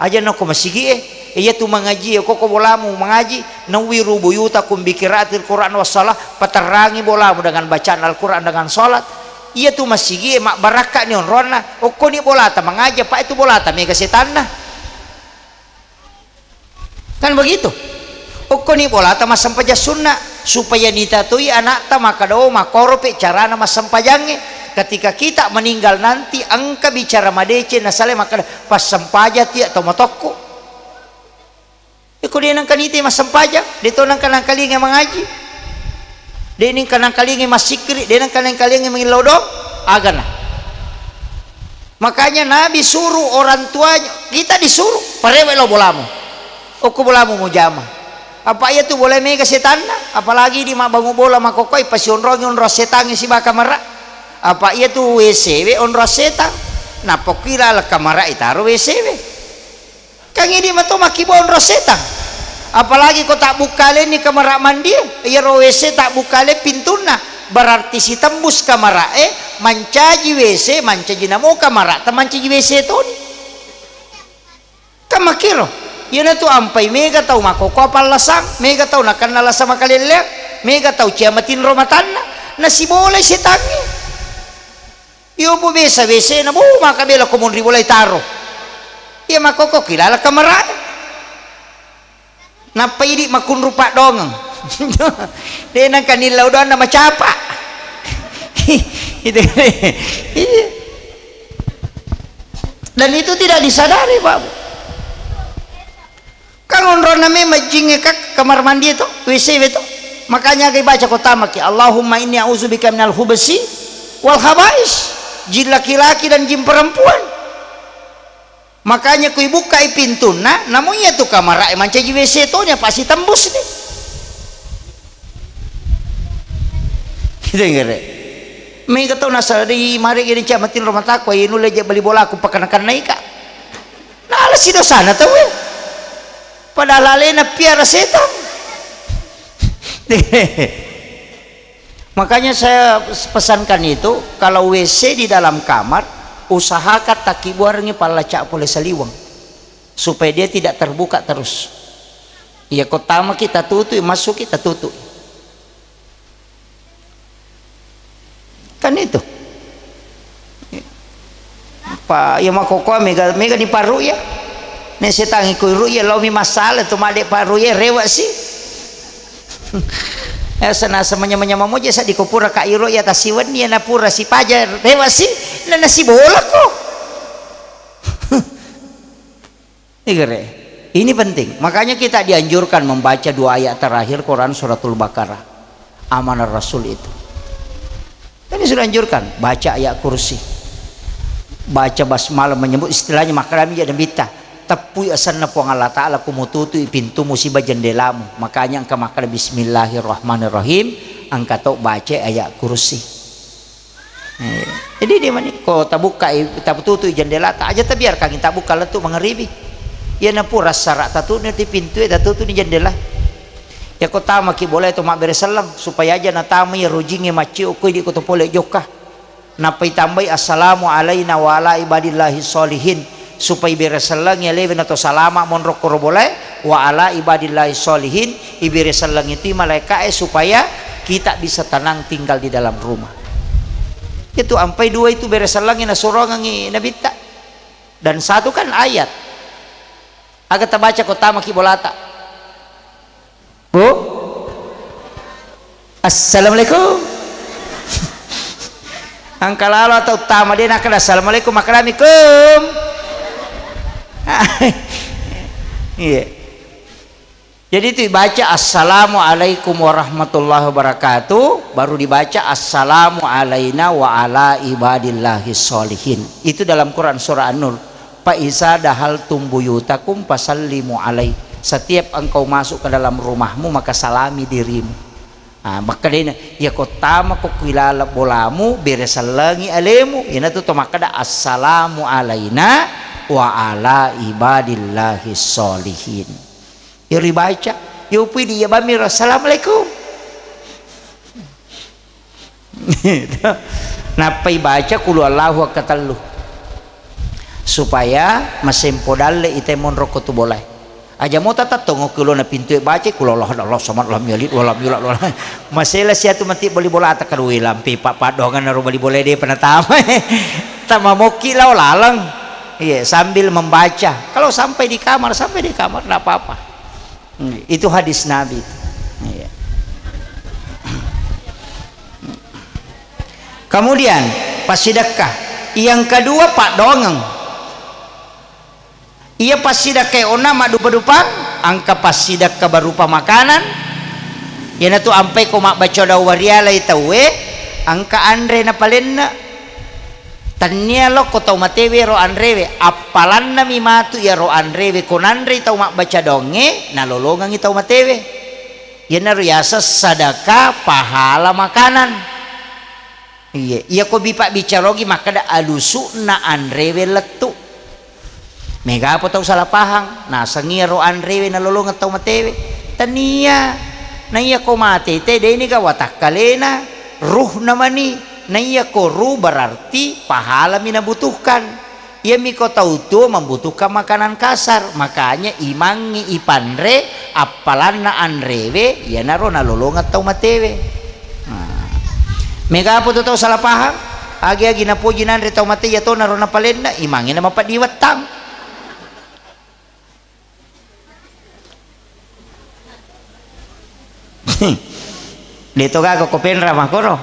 Aja nako masigi'e, iyatu mangaji, ko, ko bolamu mangaji, nawwiru buyutakum bi qiraatil Qur'an was shalah, paterrangi bolamu dengan bacaan Al-Qur'an, dengan salat. Iyatu masigi'e mabbarakka ni onronna, okkoni bolata mangaji, apa itu bolata mega setanna. Kan begitu? Okkoni bolata massempajang sunna, supaya nitatoi anakta makkeda, "Oh, makkoro pe carana massempajangnge." Ketika kita meninggal nanti, engka bicara madeceng nasale makkeda, "Passempajang tu iya to matokku." Iko de' nengka nite massempajang, de' to nengka nangkalinga mangaji. De' nengka nangkalinga massikkiri, de' nengka nangkalinga mangillau doang, agana. Makanya Nabi suruh orang tuanya, kita disuruh, parewe lao bolamu. Okko bolamu mujama. Apa iya tu bola mega setanna, apalagi di mabbangu bola makkokkoe, pasionrongi onrong setangnge sibawa kamera. Apa iya tu W C we onrong setang. Napokki laleng kamera itaro W C we. Kan idi mato makkibua onrong setang. Apalagi ko tabbukkalenni kamera mandi, iyaro W C tabbukkaleng pintunna, berarti sitembus kamera e, mancaji W C, mancaji namo kamera, ta mancaji W C toni. Kan makkiro. Iyanatu ampai mega tau makkokkoe pallasang, mega tau nakenna lasa makalelleang, mega tau cia matinro matanna, nasibolai setangnge. Iyo, bu, biasa W C na, bu, maka bela ko monri bolai taro. Iya, makkokkoki laleng kamera e. Nappa idi makkunru paddongeng. De' nengka nillau doanna macapa. Itu. Iya. Dan itu tidak disadari, Pak. Kan onronna memang jingnge ka-, kamar mandi itu, W C itu. Makanya agai baca ko tamaki, "Allahumma inni a'udzubika minal khubsi wal khabais." Jin laki-laki dan jin perempuan. Makanya kui bukkai pintunna, namu iya tu kamara e mancaji W C toni, apa sitembus ni. Kita ngerek. Mega tau nasala di mari gini cia matin rumah takwa, inu leje bali bola aku pakana-kanai ka. Nala si dosana tau e. Padahal alena piara setan. Makanya saya pesankan itu, kalau W C di dalam kamar, usahakan takkibuarengngi pallaca pole saliweng, supaya dia tidak terbuka terus. Iya, ko tamaki tatutu, massuki tatutu. Kan itu. Pa, iya makkokkoe mega, mega ni Pak Ru'yah. Ne setangi kui Ru'yah, laomi masalah tu made Pak Ru'yah, rewa si. Eh, senasa manyama-nyama moja sa dikopura ka iro ya tasiwenni ya napura sipaja rewa si, na nasibola ko. Ini kere. Ini penting. Makanya kita dianjurkan membaca dua ayat terakhir Quran suratul Baqarah. Amanah Rasul itu. Ini sudah anjurkan, baca ayat kursi. Baca basmalah, menyebut istilahnya makkalami jadi Nabitta. Teppui asenna Puang Allah Ta'ala, kumututui pintumu siba jendelamu. Makanya engka makkada bismillahirrahmanirrahim, engka to baca ayat kursi. Eh, jadi dia mani, ko tabukkai, tabututui jendelata, aja tabiarkangi tabukka lettu mangaribi. Iya napura sara tatuni ti pintue, tatutuni jendela. Iya ko tamaki boleh to mabbere selleng, supaya aja natama iya rojingnge maccio ko idi ko to pole jokka. Nappa itambai assalamu alaina wa ala ibadillahi sholihin. Supaya ibere sellengngi alewe na to salama monro koro bolae, wa ala ibadillahi sholihin, ibere sellengngi tu malaeka'e supaya kita bisa tenang tinggal di dalam rumah. Itu ampai dua itu bere sellengngi nasurongengngi Nabitta. Dan satu kan ayat. Aga tabaca ko tamaki bolata. Bu? Assalamualaikum. Engka lalo atau tama dia nakada assalamualaikum, makadami kum. Iya. Jadi itu dibaca assalamualaikum warahmatullahi wabarakatuh, baru dibaca assalamu alaina wa ala ibadillahi sholihin. Itu dalam Quran surah An-Nur. Fa iza dahaltum buyutakum fasallimu alai. Setiap engkau masuk ke dalam rumahmu, maka salami dirimu. Ah, makkedai na, iya ko tama ko ku ilala bolamu, bere sellengi alemu. Ina tu to makkeda assalamu alaina wa ala ibadillahi sholihin. Iya ribaca, iya upui di iya bami assalamualaikum. Nappai baca qul huwallahu akkatellu. Supaya masempo dalle ite monro ko tu bolae. Aja mo tatattongo ki ulona pintue baca qul huwallahu ahad Allahu samad lam yalid wa lam yulad wa lam. Masela siatu mati bali bola ta kadue lampe pa padongan naro bali bola de panatama. Tamamokki lao laleng. Iya, sambil membaca. Kalau sampai di kamar, sampai di kamar, ndak apa-apa. Hmm, itu hadis Nabi. Iya. Kemudian, passidekka. Yang kedua, paddoangeng. Iya passidekka onna maddupa-dupang, engka passidekka berupa makanan. Iyanatu ampai ko mabbaca dau warialai tauwe, engka anre napalenna. Tennia lokko tau matewe ro anrewe, appalannami matu iyaro anrewe ko nanrei tau mabbaca dongnge, nalolongengngi tau matewe. Iyanaro yaseng sadaka pahala makanan. Iya, iya ko bipabbicarogi makkeda alusu'na anrewe lettu. Mega apa tau salah pahang, nasengngi iyaro anrewe nalolongeng tau matewe. Tania, naiya ko mate te, deni ga watakkalena, ruhna mani, naiya ko ruh berarti pahalami nabutuhkan. Iyami ko tau tuo membutuhkan makanan kasar, makanya imangngi ipanre appalanna anrewe, iyanaro nalolongeng tau matewe. Nah. Mega apa tu tau salah pahang? Agi-agi napoji nanre tau mate, iya tonaro napalenna, imangngi na mapeddi wettang. De to gaga ko penra makkoro.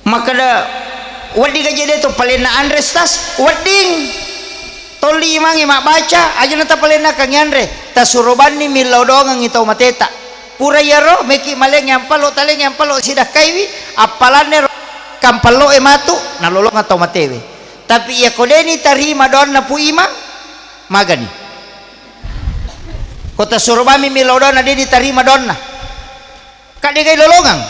Makkeda, wedding gaje de to palenna anre, Stas? Wedding. Tolli imangngi mabbaca, aja na tapalennakangngi anre. Tasuro banni millau doangengngi tau mateta. Pura iyaro, meki malengngi ampallo, talengngi ampallo sidakkaiwi, appalanne ro kampallo e matu, nalolongeng tau matewe. Tapi iya ko de' nitarima doanna Pu Imang, magani. Ko tasuro bami millau doanna de' nitarima doanna. Ka de' gai lolongeng.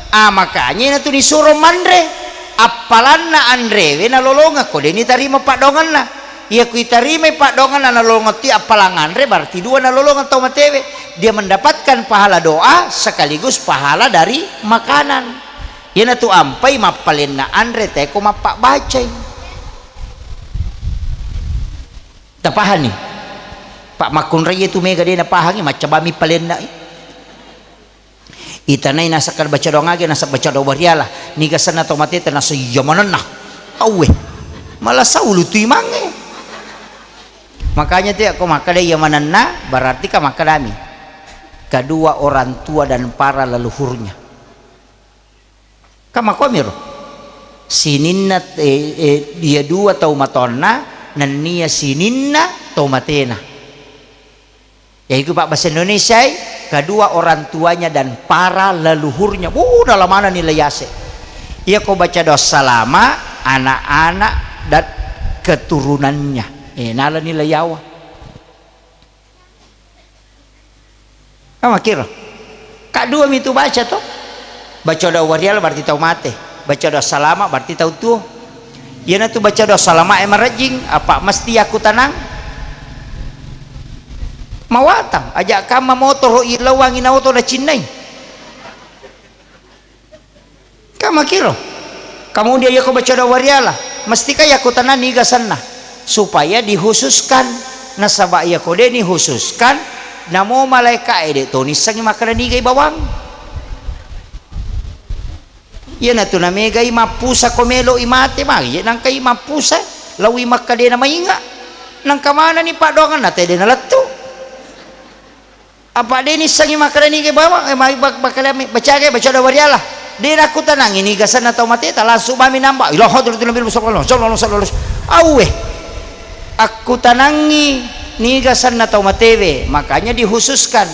Ah, makanya ina tu nisuro manre. Appalanna anrewe nalolongeng ko de' nitarima paddoangenna. Iya ku itarimai paddoangenna nalolongeng tu appalang anre, berarti dua nalolongeng tau matewe. Dia mendapatkan pahala doa sekaligus pahala dari makanan. Iyanatu ampai mappalenna anre teko mappabbacai. Tapahanni? Pak makkunrai itu mega de' napahangi, maccabami palenna. Itanai nasakka baca doang age, nasab baca doang wariala. Niga senna to mateta, nasa iya manenna. Auwe. Malah saulu tu imangnge. Makanya tu ko makkeda iya manenna, berarti ka makkedami. Kedua orang tua dan para leluhurnya. Ka makkuamiro. Sininna, eh, eh, dia dua tau matonna, nennia sininna tau matena. Ya, iku pabbasa Indonesiai, kedua orang tuanya dan para leluhurnya. Wuh, nala manenni nilai ase. Iya ko baca doa salama, anak-anak dan keturunannya. Eh, nala nilai yawa. Ka makkiro. Ka dua mitu baca to. Baca doa wariala berarti tau mate. Baca doa salama berarti tau tuo. Iyanatu baca doa salama e marejjing, apa mesti yakkutanang? Mawatang, aja kamma motoro ilauangi na oto nacinnai. Ka makkiro. Kemudian yako baca doa wariala, mestika yakkutanang niga senna supaya dikhususkan. Nasaba yako de' nikhususkan, namo malaika e de' to nissengi makkeda nigai bawang. Iyanatu namegai mappusa ko melo i mate, magi je nangkai mappusa, laui makkedena mainga. Nangka manani paddoangenna tede nalettu. Apa de' nissengi makkeda niga bawang, eh, mai bak-, bakkalami, bacaga, baca doa wariala. De' nakkutanangi niga senna tau mateta, langsung bami namba. Ilaha hadratil nabi sallallahu alaihi wasallam, sallallahu alaihi wasallam. Auwe. Akkutanangi niga senna tau matewe, makanya dikhususkan.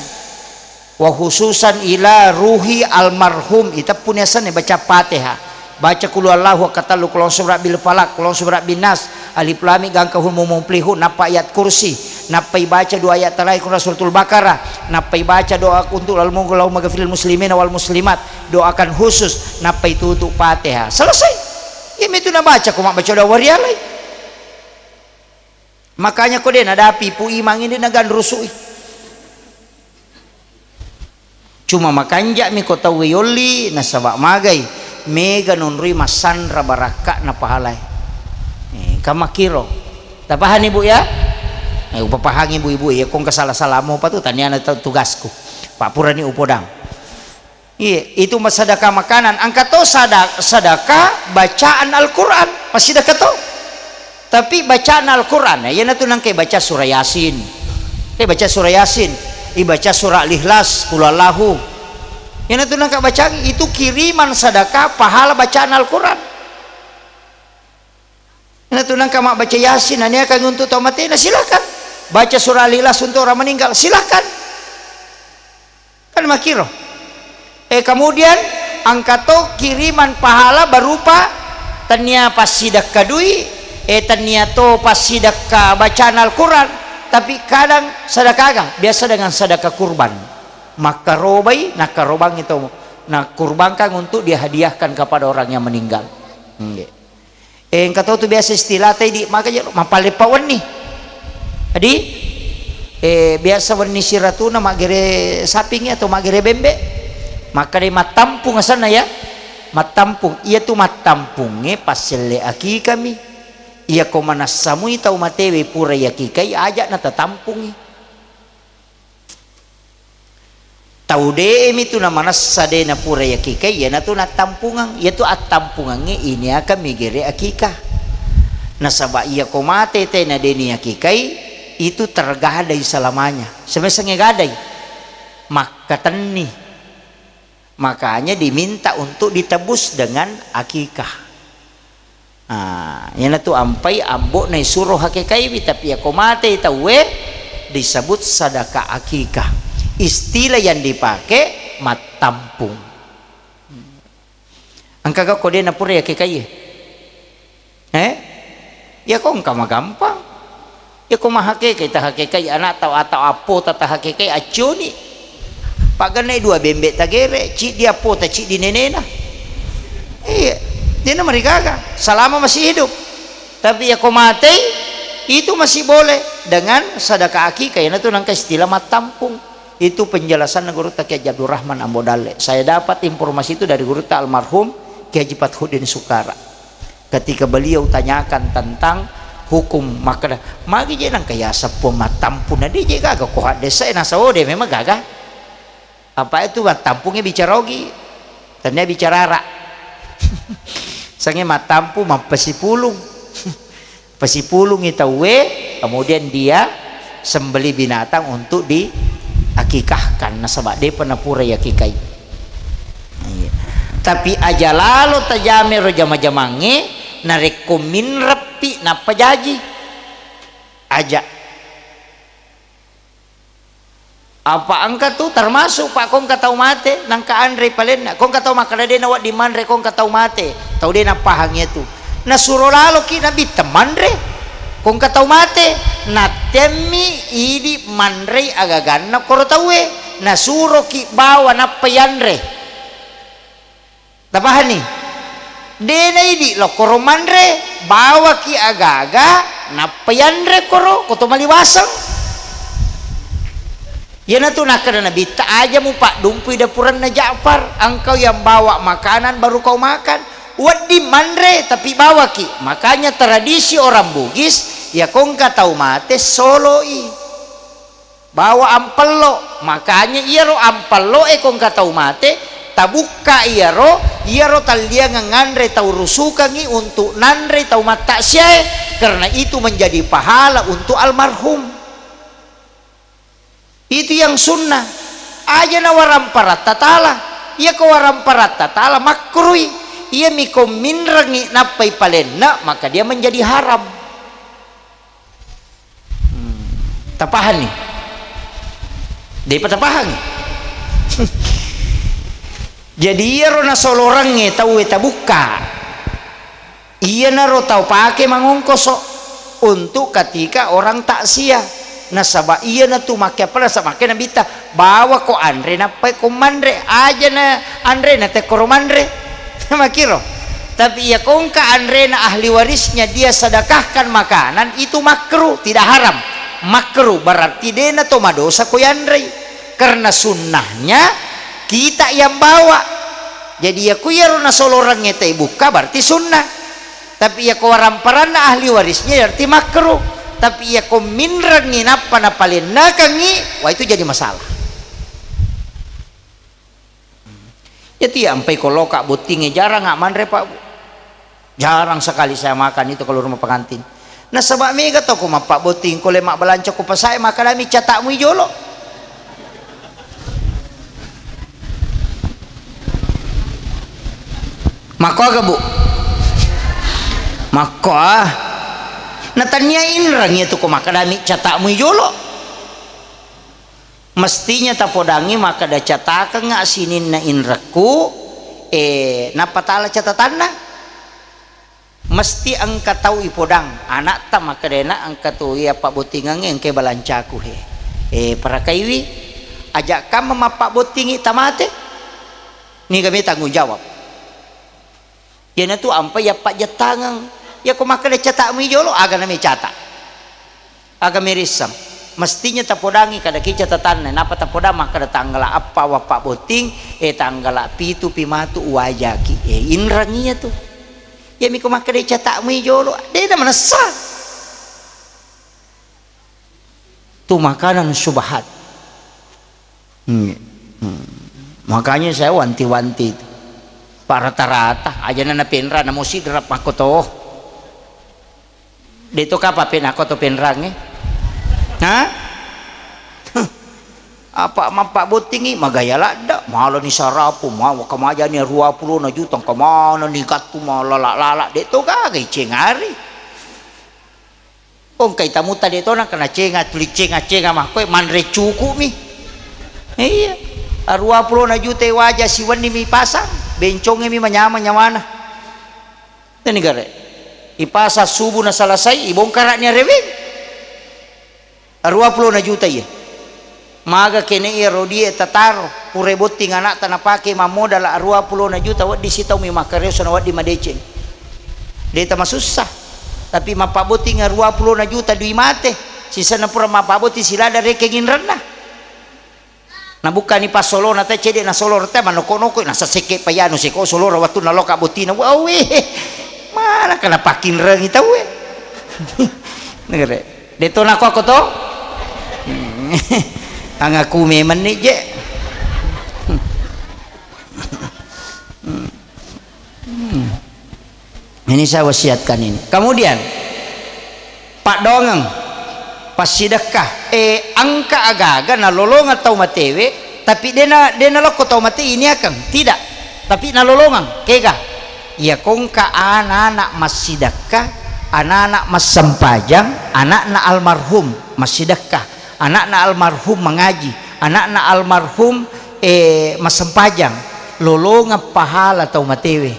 Wa khususan ila ruhi almarhum, iteppuni asenna baca Fatihah. Baca Qul huwallahu akkatellu, Qul a'udzu birabbil falaq, Qul a'udzu birabbin nas, Alif Lam Mim, Gangka, Hul, Mum, Muflihun, nappa ayat kursi, nappai baca dua ayat terakhir Qul Suratul Baqarah, nappai baca doa untuk Allahummaghfirlil muslimina wal muslimat, doakan khusus, nappai tutup Fatihah. Selesai. Iyamitu nabaca ko mabbaca doa warialai. Makanya ko de' nadapi Pu Imang ini naganrusui. Cuma makanja'mi ko tauwe yolli, nasaba magai mega nonroi massanra barakka'na pahalae. Eh, ka makkiro. Tapahani, Bu, ya? Eh, upapahangi, Bu, Ibu, ya, ko engka sala-salamu apa tu, taniana tu-, tugasku. Pak, purani upodang. Iya, itu masadaka makanan. Engka to sada-, sadaka bacaan Al-Quran. Massidaka to. Tapi bacaan Al-Quran, ya, iyanatu nangka baca surah Yasin. Eh, baca surah Yasin. Ibaca surah Al-Ikhlas, Qul huwallahu. Iyanatu nangka bacaan, itu kiriman sadaka pahala bacaan Al-Quran. Iyanatu nangka mabbaca Yasin, naniakan untuk tau matena, silakan. Baca surah Al-Ikhlas untuk orang meninggal, silakan. Kan makkiro. Eh, kemudian engka to kiriman pahala berupa tania passidekka dui, eh, tania to passidekka bacaan Al-Quran, tapi kadang sedekah aga? Biasa dengan sedekah kurban. Makkarobai, nakkarobangi to, nakurbankan untuk dihadiahkan kepada orang yang meninggal. Nggih. Eh, engka to tu biasa istilah tai di, maka je, mappaleppa wenni. Adi, eh, biasa wenni siratuna maggere sapingi atau maggere bembe. Maka de mattampung asenna ya. Mattampung. Iya tu mattampungnge passelle akikami. Iya ko manassamui tau matewe pura yakikai aja natatampungi. Tau de'mi tu namanessa de' napura yakikai, iyanatu nattampungang. Iyatu attampungangnge iniakang migere akikah. Nasaba iyako mate tena de' niyakikai, itu tergadai selamanya. Semesengnge gadai, makkatenni. Makanya diminta untuk ditebus dengan akikah. Ah, iyanatu ampai ambo'na isuro hakekaiwi, tapi iyako matei tauwe disebut sadaka akikah. Istilah yang dipakai mattampung. Engkaga ko de' napura yakekai? Eh? Iyako engka magampang. Iyako mahakekai, tahakekai ana'ta atau appota, tahakekai accioni. Pagennai dua bembe tagere, ciddi appota, ciddi nenena. Iya, dena marigaga selama masih hidup. Tapi iyako matei, itu masih boleh dengan sedekah akikah, iyanatu nangka istilah mattampung. Itu penjelasanna Gurutta Kiai Haji Abdul Rahman Ambo Dalle. Saya dapat informasi itu dari Gurutta almarhum Kiai Haji Fathuddin Sukara. Ketika beliau tanyakan tentang hukum, makkeda, "Magi je nangka yaseng Puang mattampung, na de je gaga ko haddesa e, nasaba de memang gaga." Apa itu mattampungnya bicara ogi, tania bicara arak. Sange mattampung, mappasipulung. Pasipulungi tauwe, kemudian dia sembeli binatang untuk diakikahkan, nasaba depa napura yakikai. Iya. Tapi aja lalo tajame ro jama-jamangnge, narekko minreppi nappa jaji. Aja. Apa engka tu termasuk, Pak, ko engka tau mate, nangka anre palenna. Ko engka tau makkeda de nawedding manre, ko engka tau mate, tau de napahang iyatu. Nasuro laloki Nabitta manre, ko engka tau mate, nattemmi idi manrei agaganna koro tauwe, nasuroki bawa nappa yanre. Tapahanni? De naidi lokkoro manre, bawaki agaga, nappa yanre koro, ko to maliwaseng. Iyanatu nakkeda Nabitta, "Aja mupaddumpui dapuranna Ja'far, engkau yang bawa makanan baru kau makan." Wedding manre, tapi bawaki. Makanya tradisi orang Bugis, ya ko engka tau mate, soloi. Bawa ampello, makanya iyaro ampello e ko engka tau mate, tabukka iyaro, iyaro talliangeng nganre tau rusukangngi untuk nanre tau mattaksiae, karena itu menjadi pahala untuk almarhum. Itu yang sunnah. Aja na waramparatta tala. Iya ko waramparatta tala, makruhi. Iya mi ko minrengi nappai palenna, maka dia menjadi haram. Hmm. Tapahanni? Depa tapahangi? Jadi iyaro nasolorangnge tauwe tabukka, iyanaro tau pake mangongkoso untuk ketika orang takziah. Nasaba iyanatu makke apa, nasaba makke Nabitta, "Bawako anre nappai ko manre, aja na anre na tekkoro manre." Makiro. Tapi iya ko engka anrena ahli warisnya dia sedekahkan makanan, itu makruh, tidak haram. Makruh berarti dena to madosa ko yanrei. Karena sunnahnya kita yang bawa. Jadi iya ku iyaro nasolorangnge tai bukka berarti sunnah. Tapi iya ko waramparanna ahli warisnya berarti makruh. Tapi iya ko minrengi nappa napalennakangi, wah itu jadi masalah. Jadi ampai ko loka bottingnge jarang manre, Pak, Bu. Jarang sekali saya makan itu kalau rumah pengantin. Nasaba mega to ko mappabbotting, ko le mabbalanca ko pasae, makadami catakmu i jolo. Makko aga, Bu? Makko ah. Natania inrang iya tu ko makadami catakmu i jolo. Mestinya tapodangngi makkeda, "Catakengnga sininna inrekku, eh, nappa tala catatanna." Mesti engka tau ipodang, anakta makkedana, "Engka tu iya pabbottingengnge, engka balancaku he." Eh, parakaiwi, aja kamma mappabbottingi tamate. Niga me tanggung jawab. Iyanatu ampai yappajettangeng. Iya ko makkeda catakmu i jolo, aga nami cata? Aga merisseng? Mestinya tapodangi kadaki catatanna, napa tapodang makkeda tanggala eppa wappabbotting, eh, tanggala pitu pi matu uwajaki. Eh, inrang iyatu. Iyami ko makkeda catakmu i jolo, dena manessa. Tu makanan syubhat. Hmm. Hmm. Makanya saya wanti-wanti itu. Pak, rata-rata aja na penra, namo sidra makko to. De to kapa penako to penrangnge. Ha? Apa mappabbottingi, magaya ladda, malani sarapu, mawa kamajani dua puluh na juta, kemana ni kattu malala-lala, de to gaga icengari. Ongkai tamutta de to nangka nacenga, tuli cenga-cenga makkoe, manre cuku'mi. Iya. Arua pulona juta waja siwenni mi pasang, bencongnge mi manyameng nyawana. Nani gare. Ipasang subu na selesai, ibongkara'ni areweng. Aruwa pulona juta iya. Maga kene iya rodie tataro, pura botting anakta napake mammodala aruwa pulona juta, wedding sitaumi makkareoso na wedding madeceng. De' tamasussa. Tapi mappabotting aruwa pulona juta dui mate, sisenna pura mappabotting silada rekeng inrenna. Nabukkani passolona te, cedde' nasolo rete, manoko-noko, nasasekke payanu seko solora wattunna loka bottina. Wawe, mana kana pakkinrengi tauwe. Negere. De' to nako ako to? Angaku memang ni je. Hmm. Ini saya wasiatkan ini. Kemudian, paddoangeng, passidekka, eh, engka aga-aga nalolongeng tau matewe, tapi de' na, de' nalokko tau mate iniakeng, tidak. Tapi nalolongeng, kega? Iya kongka anak-anak massidekka, anak-anak massempajang, anakna almarhum massidekka, anakna almarhum mangaji, anakna almarhum, eh, massempajang, lolongeng pahala tau matewe,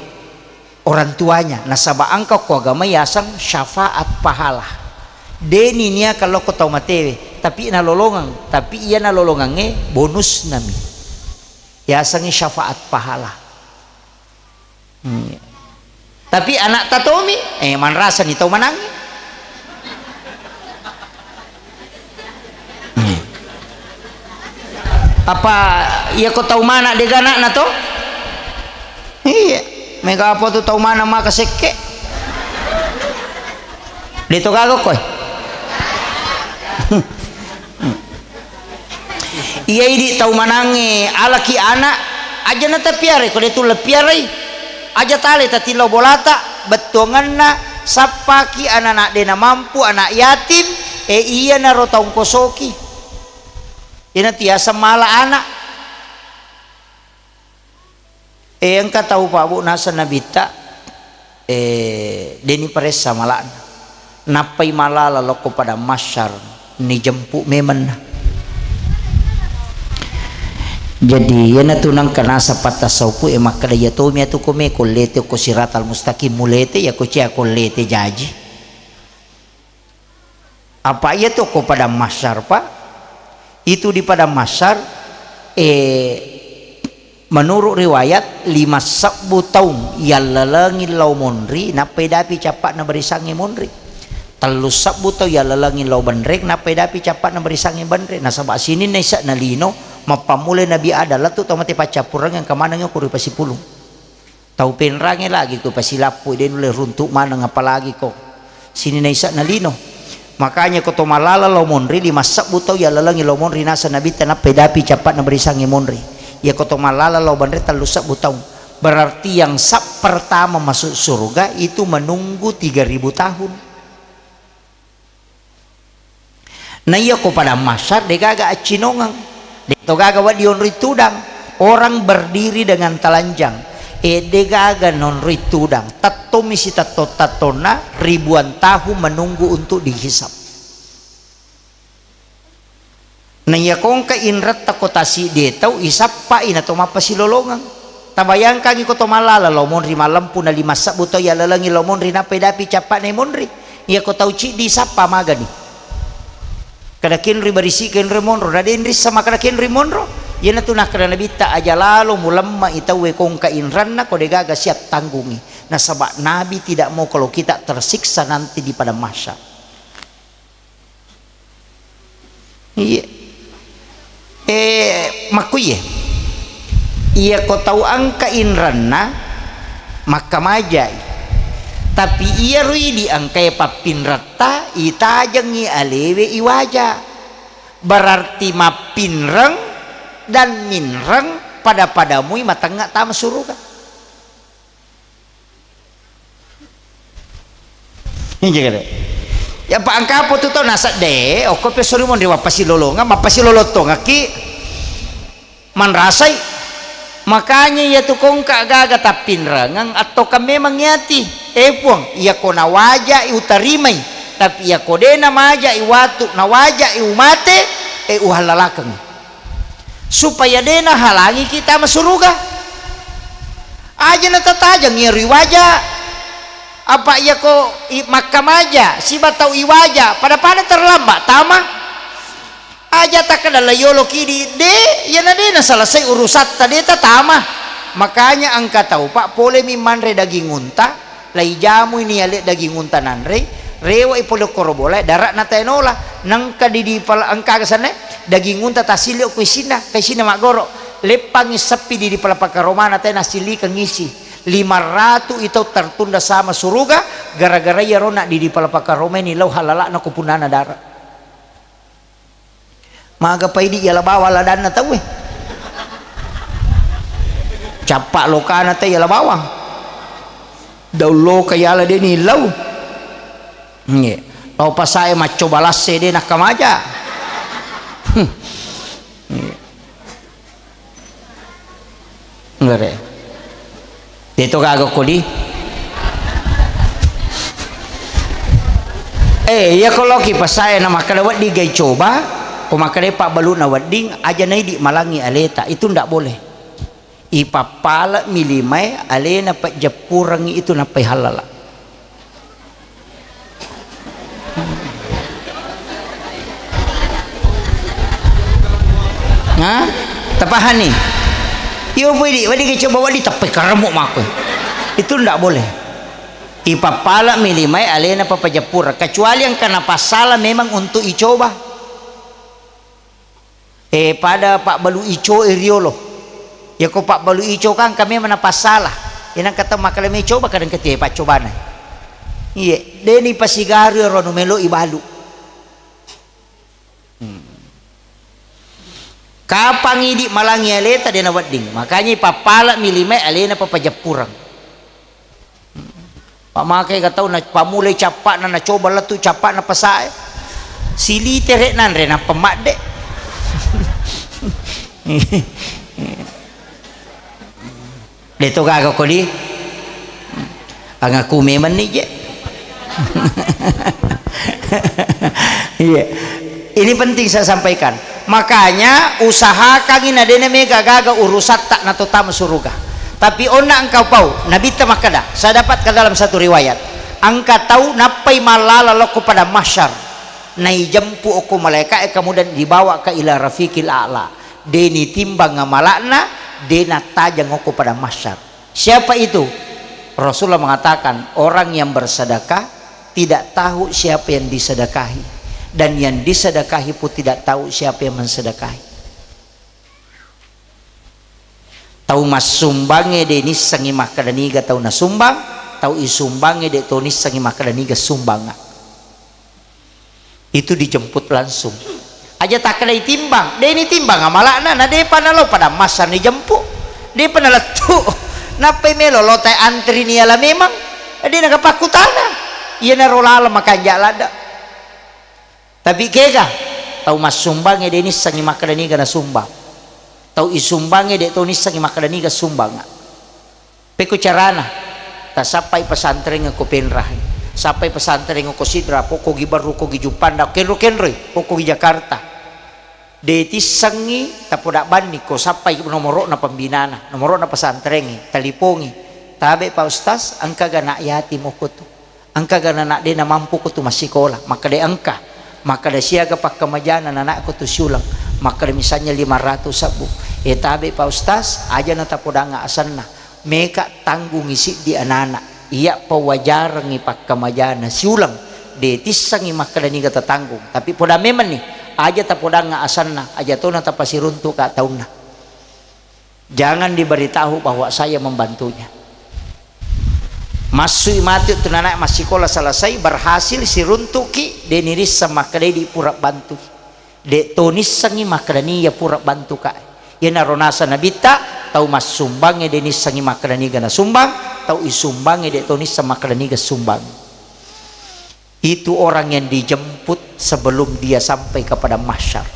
orang tuanya, nasaba engka ko agama yaseng syafaat pahala. De' ni niakeng lokko tau matewe, tapi nalolongeng, tapi iya nalolongengnge bonusnami. Yasengngi syafaat pahala. Hmm. Tapi anakta tomi, eh, manrasani tau manangnge. Hmm. Apa iya ko tau mana de' ga anakna to? Iya, mega apa tu tau mana maka sekke. De' to gaga koe. Iya idi' tau manangnge alaki anak, aja na tapiarai ko de' tulle piarai. Aja tale tatillau bolata, bettuangenna sappaki anak-anak de' namampu, anak yatim, e, iyanaro taungkosoki. Iyana tiaseng mala anak. Eh, engka tau, Pak, Bu, naseng Nabitta, eh, de' niparessa mala'na. Nappai malala lokko padang mahsyar, nijempu memenna. Jadi, iyanatu nengka naseng pattassaupu, eh, makkeda, iya tomi atu ko me, ko lete ko siratal mustaqim mulete, iya ko cia ko lete jaji. Apa iya tu ko padang mahsyar, Pak? Itu di padang mahsyar, eh, menurut riwayat, lima sebbu taung yallalengi lao monri, nappai dapi cappa'na barisangnge monri. Tellu sebbu taung yallalengi lao benreng, nappai dapi cappa'na barisangnge benreng. Nasaba sininna ise'na lino, mappammulai Nabi Adam, lettu tau mate paccappureng, engka maneng ko ri pasipulung. Tau penrangnge lagi ko pasilappui, de' nulle runtu' maneng, apalagi ko sininna ise'na lino. Makanya ko to mallala lao monri, lima sebbu tau yallalengi lao monri naseng Nabitta, nappai dapi cappa'na barisangnge monri. Iya ko to mallala lao benreng, tellu sebbu taung. Berarti yang sab pertama masuk surga itu menunggu tiga ribu tahun. Na iya ko padang mahsyar, de' gaga accinongeng, de' to gaga wedding onroi tudang. Orang berdiri dengan telanjang, eh, de' gaga nonroi tudang. Tettomi sitetto-tettonna, ribuan tahun menunggu untuk dihisab. Na iya kongka inretta ko tasiddie tau, isappai na to mappasilolongeng. Tabayangkangi ko to mallala lao monri, mallempu na lima sebbu tau yallalengi lao monri, nappai dapi cappa'na monri. Iya ko tau ciddi sappa magani. Kada kenri barisi, kenri monro, na de' nrissa makkada kenri monro. Iyanatu nakkada Nabitta, aja lalo mulemma i tauwe kongka inranna ko de' gaga siap tanggungi. Nasaba Nabi tidak mau kalau kita tersiksa nanti di padang mahsyar. Iya. Eh, makkuiye. Iya ko tau engka inranna, makkamajai. Tapi iyaro idi engkae pappinretta, itajengngi alewe iwaja. Berarti mappinreng dan minreng pada-padamui matengnga tama suruga. Iya, kede. Ya, pa engka apa tu tau nasedde, okko pe sori monri wappasilolongeng, mappasilolong tongekki manrasai. Makanya iya tu kongka gaga tappinrengeng, attoka memang yati. Eh, Puang, iya ko nawajai utarimai, tapi iya ko de' namajai watu, nawajai umate, eh, uhallalakeng. Supaya de' nahalangi kita masuruga. Aja natatajeng iya ri waja. Apa iyako i-, makkamaja siba tau iwaja, pada-pada terlambat tama. Aja takkeda la yolo kidi, de, iyana de naselesai urusatta, de tatama. Makanya engka tau, Pak, polemi manre daging unta, lai jamui ni ale daging unta nanrei, rewa i pole koro bola, dara'na tae nola, nengka di, di pala-, engka aga sanne, daging unta tasili ko isinna, ka isinna maggoro, leppangi seppi di, di pala pakaromana tae nasilikeng isi. Lima ratu i tau tertunda sama suruga, gara-gara iyaro na di, di pala pakaromai ni lao halala'na ko punana dara. Maga paidi yala bawang ladanna tauwe. Cappa lokana tau yala bawang. Daung loka yala de ni lau. Nge. Lao pasae maccoba lasse de nakkamaja. Hmm. Nggare. Deto gaga kodi. Eh, iya ko loki pasae na makkeda wedding gai coba, ko makkeda pabbalu'na wedding, aja naidi malangi aleta, itu ndak boleh. Ipappale'mi limae alena pejeppurengngi itu nappai halala. Hah? Tapahani? Iyo, poi di, wadi ke coba wadi tappai karemu mako. Itu ndak boleh. Ipappala mi limae alena papajappura, kecuali engka napassala memang untuk icoba. Eh, pada pabbalu ico e riolo. Yako pabbalu ico kan kami mana pasala. Inang kata makkeda me coba kadang ketie paccobana. Iye, deni pasigaru ro nu melo ibalu. Hmm. Kapang idi malangi aleta dena wedding. Makanya ipappala mi limae alena papajappurang. Pamake ga tau na pamulai cappa'na, nacoba lettu cappa'na pasae. Silitere nanre nappa madde. Deto gaga kodi. Angaku memang ni je. Iya. Ini penting saya sampaikan. Makanya usahakangi na dena mega gaga urusatta na totama suruga. Tapi onna engkau pau, Nabitta makkeda, saya dapatkan dalam satu riwayat, engka tau nappai mallala lokko pada mahsyar, naijempu okko malaika'e, kemudian dibawa ke ila rafiqil a'la. Deni timbang amala'na, dena tajang okko pada mahsyar. Siapa itu? Rasulullah mengatakan, orang yang bersedekah tidak tahu siapa yang disedekahi, dan yang disedekahi pun tidak tahu siapa yang mensedekahi. Tau massumbangnge de nissengngi makkeda niga tau nasumbang, tau isumbangnge de to nissengngi makkeda niga sumbangnga. Itu dijemput langsung. Aja takkedai timbang, de ni timbang amala'na, na depa nalo pada massa ni jemput, depa nalettu. Nappai melo lo tae antri ni ala memang, de nagapakkutana. Iyanaro laleng makanja ladde. Tapi kega tau massumbangnge de nissengngi makkeda niga nasumbang. Tau isumbangnge de to nissengngi makkeda niga sumbang. Pekko carana, tasappai pesantren ko Penrah, sappai pesantren ko Sidra, pokko gi Barru, ko gi Juppandang, kenro-kenroi, pokko gi Jakarta. De tissengngi tapoda banni ko sappai nomoro'na pembinana, nomoro'na pesantrengnge, talipongi. Tabe Pak Ustaz, engka ga anak yatim okko tu. Engka ga anak de namampu ko tu massikola, makkeda engka, makkeda siaga pakkamajana anakku tu siuleng, makkeda misalnya lima ratus sebbu. E tabe Pak Ustaz, aja na tapodanga asenna, meka tanggungi siddi anana, iya pawajarengngi pakkamajana siuleng, de tissengngi makkeda niga tatanggung, tapi poda memenni, aja tapodanga asenna, aja tona tapasiruntuka taunna. Jangan diberitahu bahwa saya membantunya. Massui matu tu nana massikola selesai, berhasil, siruntuki, de nirisseng makkedai di pura bantui. De to nissengngi makkeda niya pura bantuka. Iyanaro nasa Nabitta, tau massumbangnge de nissengngi makkeda niga nasumbang, tau isumbangnge de to nisseng makkeda niga sumbang. Itu orang yang dijemput sebelum dia sampai ke padang mahsyar.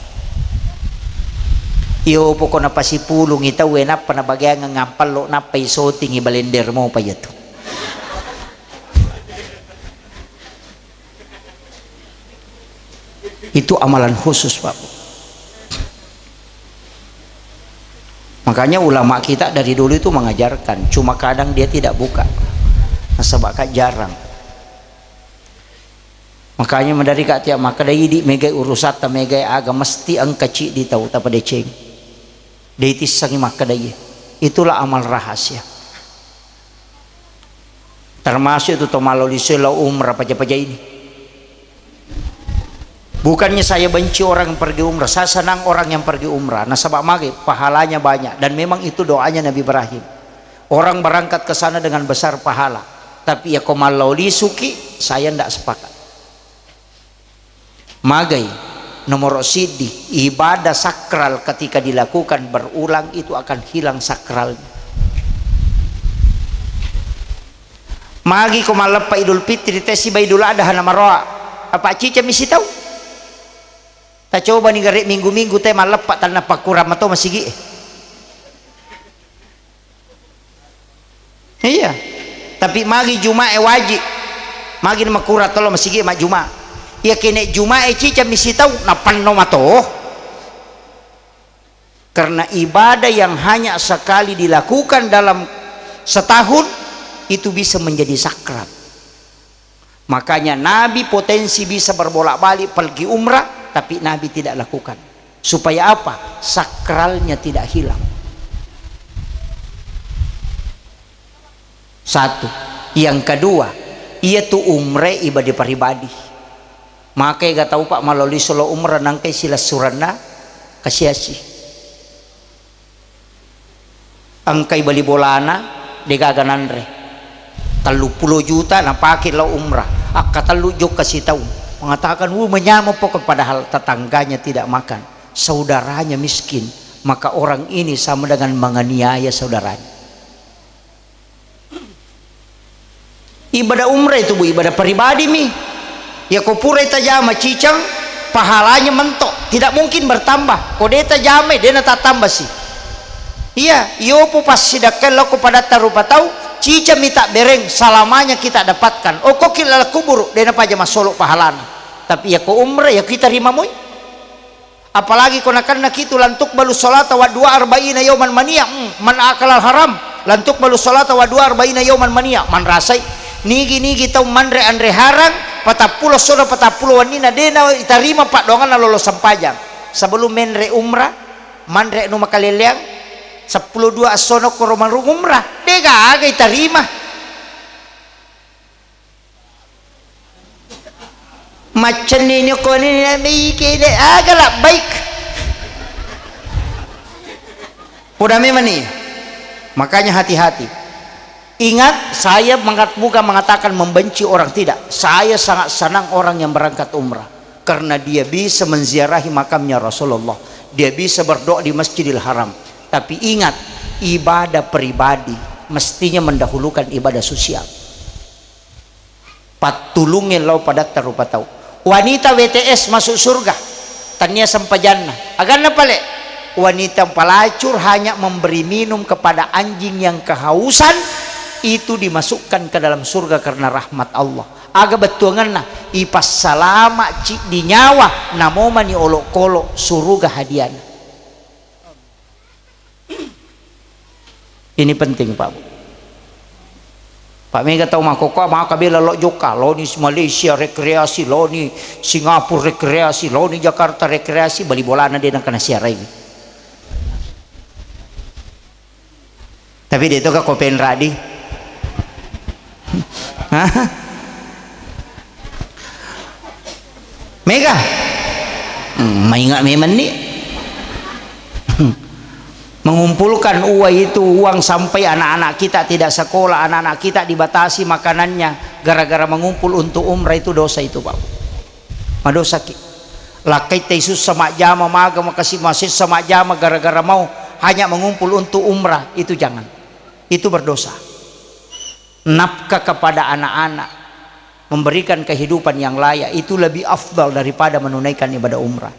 Iyo pokokna pasipulungi tauwe, nappa nabageangeng ampallo, nappa isotingi balender mopa iyatu. Itu amalan khusus, Pak. Makanya ulama kita dari dulu itu mengajarkan, cuma kadang dia tidak buka. Nasaba ka jarang. Makanya madari ka tia makkeda idi megai urusatta, megai aga mesti engka ciddi tau tapadeceng. De itissengi makkeda iye. Itulah amal rahasia. Termasuk itu to mallo lisu lao umrah paja-paja ini. Bukannya saya benci orang yang pergi umrah, saya senang orang yang pergi umrah. Nasaba mage, pahalanya banyak. Dan memang itu doanya Nabi Ibrahim. Orang berangkat ke sana dengan besar pahala. Tapi ya ko mallo lisuki, saya ndak sepakat. Magai, nomor siddi, ibadah sakral ketika dilakukan berulang itu akan hilang sakralnya. Magi ko malleppa Idul Fitri, te siba Idul Adha na maroa, apa cicami sitau? Tacobani gare minggu-minggu te malleppa tanna pakkurang mato masigi e. Iya. Tapi magi Jumae wajib. Magi makkurang tolo masigi majjuma. Iya kene Jumae cicami sitau, napenno mato. Karena ibadah yang hanya sekali dilakukan dalam setahun itu bisa menjadi sakral. Makanya Nabi potensi bisa berbolak-balik pergi umrah, tapi Nabi tidak lakukan. Supaya apa? Sakralnya tidak hilang. Satu. Yang kedua, iya tu umrah ibadah pribadi. Maka ega tau, Pak, maloli solo umrah nangkai silessuranna kasiasi. Engkai bali bolana, degaga nanre. Telluppulo juta napake lao umrah. Akkatellu jokka sitaung. Mengatakan, "Wuh, menyameng pokok," padahal tetangganya tidak makan, saudaranya miskin. Maka orang ini sama dengan menganiaya saudaranya. Ibadah umrah itu, Bu, ibadah pribadi mi. Ya ko purai tajama cicang, pahalanya mentok. Tidak mungkin bertambah. Ko de tajamai, de natattambasi. Iya, yopo passidakkai lao ko padatta rupa tau, cicang mi tabbereng, selamanya kita dapatkan. Okko ki laleng kuburu, de napaja massolo pahalana. Tapi ya ko umrah, ya kita rimamoi. Apalagi ko nakenna kitu, "Lan tuqbalu sholata wa du'a arba'ina yauman mania." Hmm, man akalal haram, "Lan tuqbalu sholata wa du'a arba'ina yauman mania." Manrasai, nigi-nigi tau manre anre harang, patappulo sono patappulo wannina, de na itarima paddoanganna lolo sempajang. Sebelum menre umrah, manre anu makaleleang, seppulo dua assono koro marung umrah, de gaga itarima. Maccenni ni ko ni, nabi kene aga labbaik. Poda memang ni. Makanya hati-hati. Ingat, saya mengat-, bukan mengatakan membenci orang, tidak. Saya sangat senang orang yang berangkat umrah. Karena dia bisa menziarahi makamnya Rasulullah. Dia bisa berdoa di Masjidil Haram. Tapi ingat, ibadah pribadi mestinya mendahulukan ibadah sosial. Pattulungnge lao padatta rupa tau. Wanita W T S masuk surga, tania sempajanna. Aganna pale? Wanita pelacur hanya memberi minum kepada anjing yang kehausan, itu dimasukkan ke dalam surga karena rahmat Allah. Aga bettuanganna? Ipassalama ciddi nyawa, namomani olokolo suruga hadiana. Ini penting, Pak. Pak, mega tau makkokkoe, maka bela lao jokka, laoni Malaysia rekreasi, laoni Singapura rekreasi, laoni Jakarta rekreasi, bali bolana de nengka nasiarai. Tapi de to ka ko penradi. Hah? Mega? Hmm, maingat memang ni. Mengumpulkan uang itu, uang sampai anak-anak kita tidak sekolah, anak-anak kita dibatasi makanannya gara-gara mengumpul untuk umrah, itu dosa itu, Pak. Madosaki. Lakkaitta isussa majjama, maga makasi masessa majjama gara-gara mau hanya mengumpul untuk umrah, itu jangan. Itu berdosa. Nafkah kepada anak-anak, memberikan kehidupan yang layak, itu lebih afdal daripada menunaikan ibadah umrah.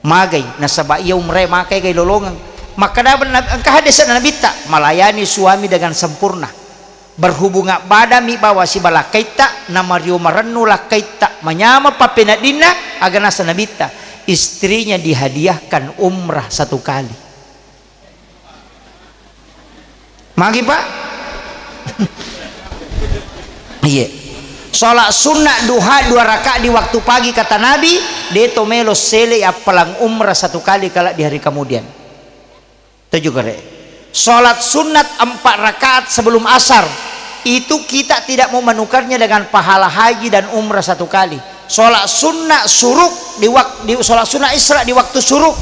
Magai, nasaba iya umrah makai gai lolongeng. Makkeda Nab-, engka hadis Nabitta, "Melayani suami dengan sempurna. Berhubungan badan mi bawa siba lakkaitta, namario marennu lakkaitta, manyameng pappeneddinna," aga nasa Nabitta, istrinya dihadiahkan umrah satu kali. Magi, Pak? Iya. Sholat sunnah duha dua rakaat di waktu pagi, kata Nabi, de to melo sele appalang umrah satu kali kala di hari kemudian. Itu juga, Rek. Sholat sunat empat rakaat sebelum asar, itu kita tidak mau menukarnya dengan pahala haji dan umrah satu kali. Sholat sunnah suruk di wak-, di sholat sunnah Isra di waktu suruk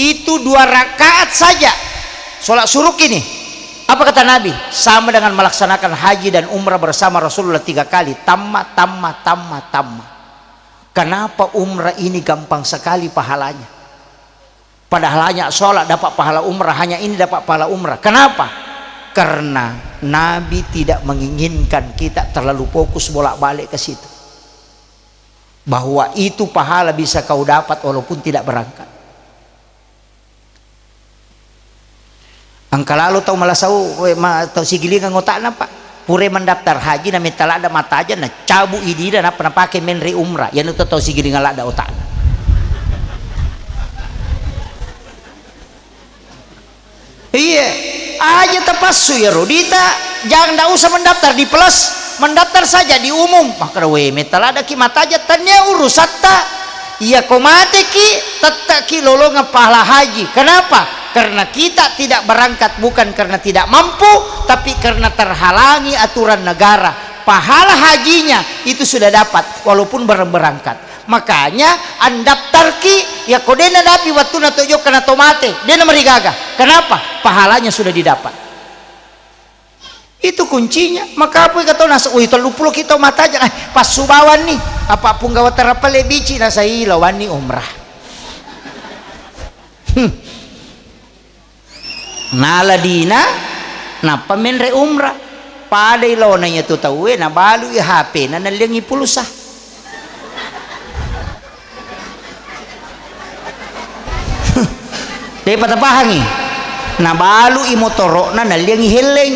itu dua rakaat saja. Sholat suruk ini, apa kata Nabi? Sama dengan melaksanakan haji dan umrah bersama Rasulullah tiga kali. Tamma, tamma, tamma, tamma. Kenapa umrah ini gampang sekali pahalanya? Padahal hanya sholat dapat pahala umrah, hanya ini dapat pahala umrah. Kenapa? Karena Nabi tidak menginginkan kita terlalu fokus bolak-balik ke situ. Bahwa itu pahala bisa kau dapat walaupun tidak berangkat. Engka lalo tau malasau, we, ma-, tau sigilingang otakna, Pak. Pura mendaftar haji na metta ladda matajang, na cabu idina, nappa napake menre umrah. Yanu to tau sigilingang ladda otakna. Iya, aja tapassu iyaro dita, jangan, ndak usah mendaftar di plus, mendaftar saja di umum. Makkeda, "We, metta ladda ki matajang, tania urusatta." Iya, ko mateki, tettaki lolongeng pahala haji. Kenapa? Karena kita tidak berangkat bukan karena tidak mampu, tapi karena terhalangi aturan negara. Pahala hajinya itu sudah dapat walaupun bareng berangkat. Makanya andaftarki, ya ko dena dapi wattuna to jokka na to mate, dena marigaga. Kenapa? Pahalanya sudah didapat. Itu kuncinya. Makapui ka tau nasa, "Wih, telluppulo ki tau matajang, eh, passu bawanni." Apa punggawa terapale bici nasa, "Ih, lawanni umrah." Hmm. Nala dina, nappa menre umrah. Pada ilona iya tu tauwe, nabalui H P-na, nalliangi pulsa. Depa tapahangi. Nabalui motoro'na, nalliangi helleng.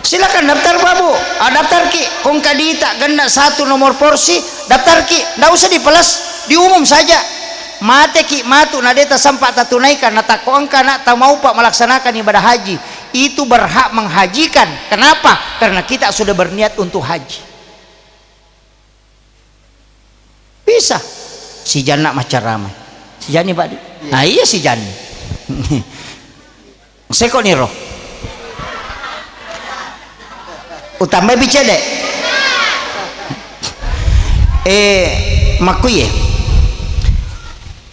Silakan daftar, Pak, Bu. Ah, daftarki. Kongka dita genna satu nomor porsi, daftarki. Ndak usah dipelas, diumum saja. Mateki matu na de tasempa tatunaikan, na takko engka na tamaupa melaksanakan ibadah haji. Itu berhak menghajikan. Kenapa? Karena kita sudah berniat untuk haji. Bisa. Si Janna maccarama. Si Janni, Pak, di? Iya. Ah, iya, si Janni. Seko niro. Utambai pi cede. Eh, makkuye.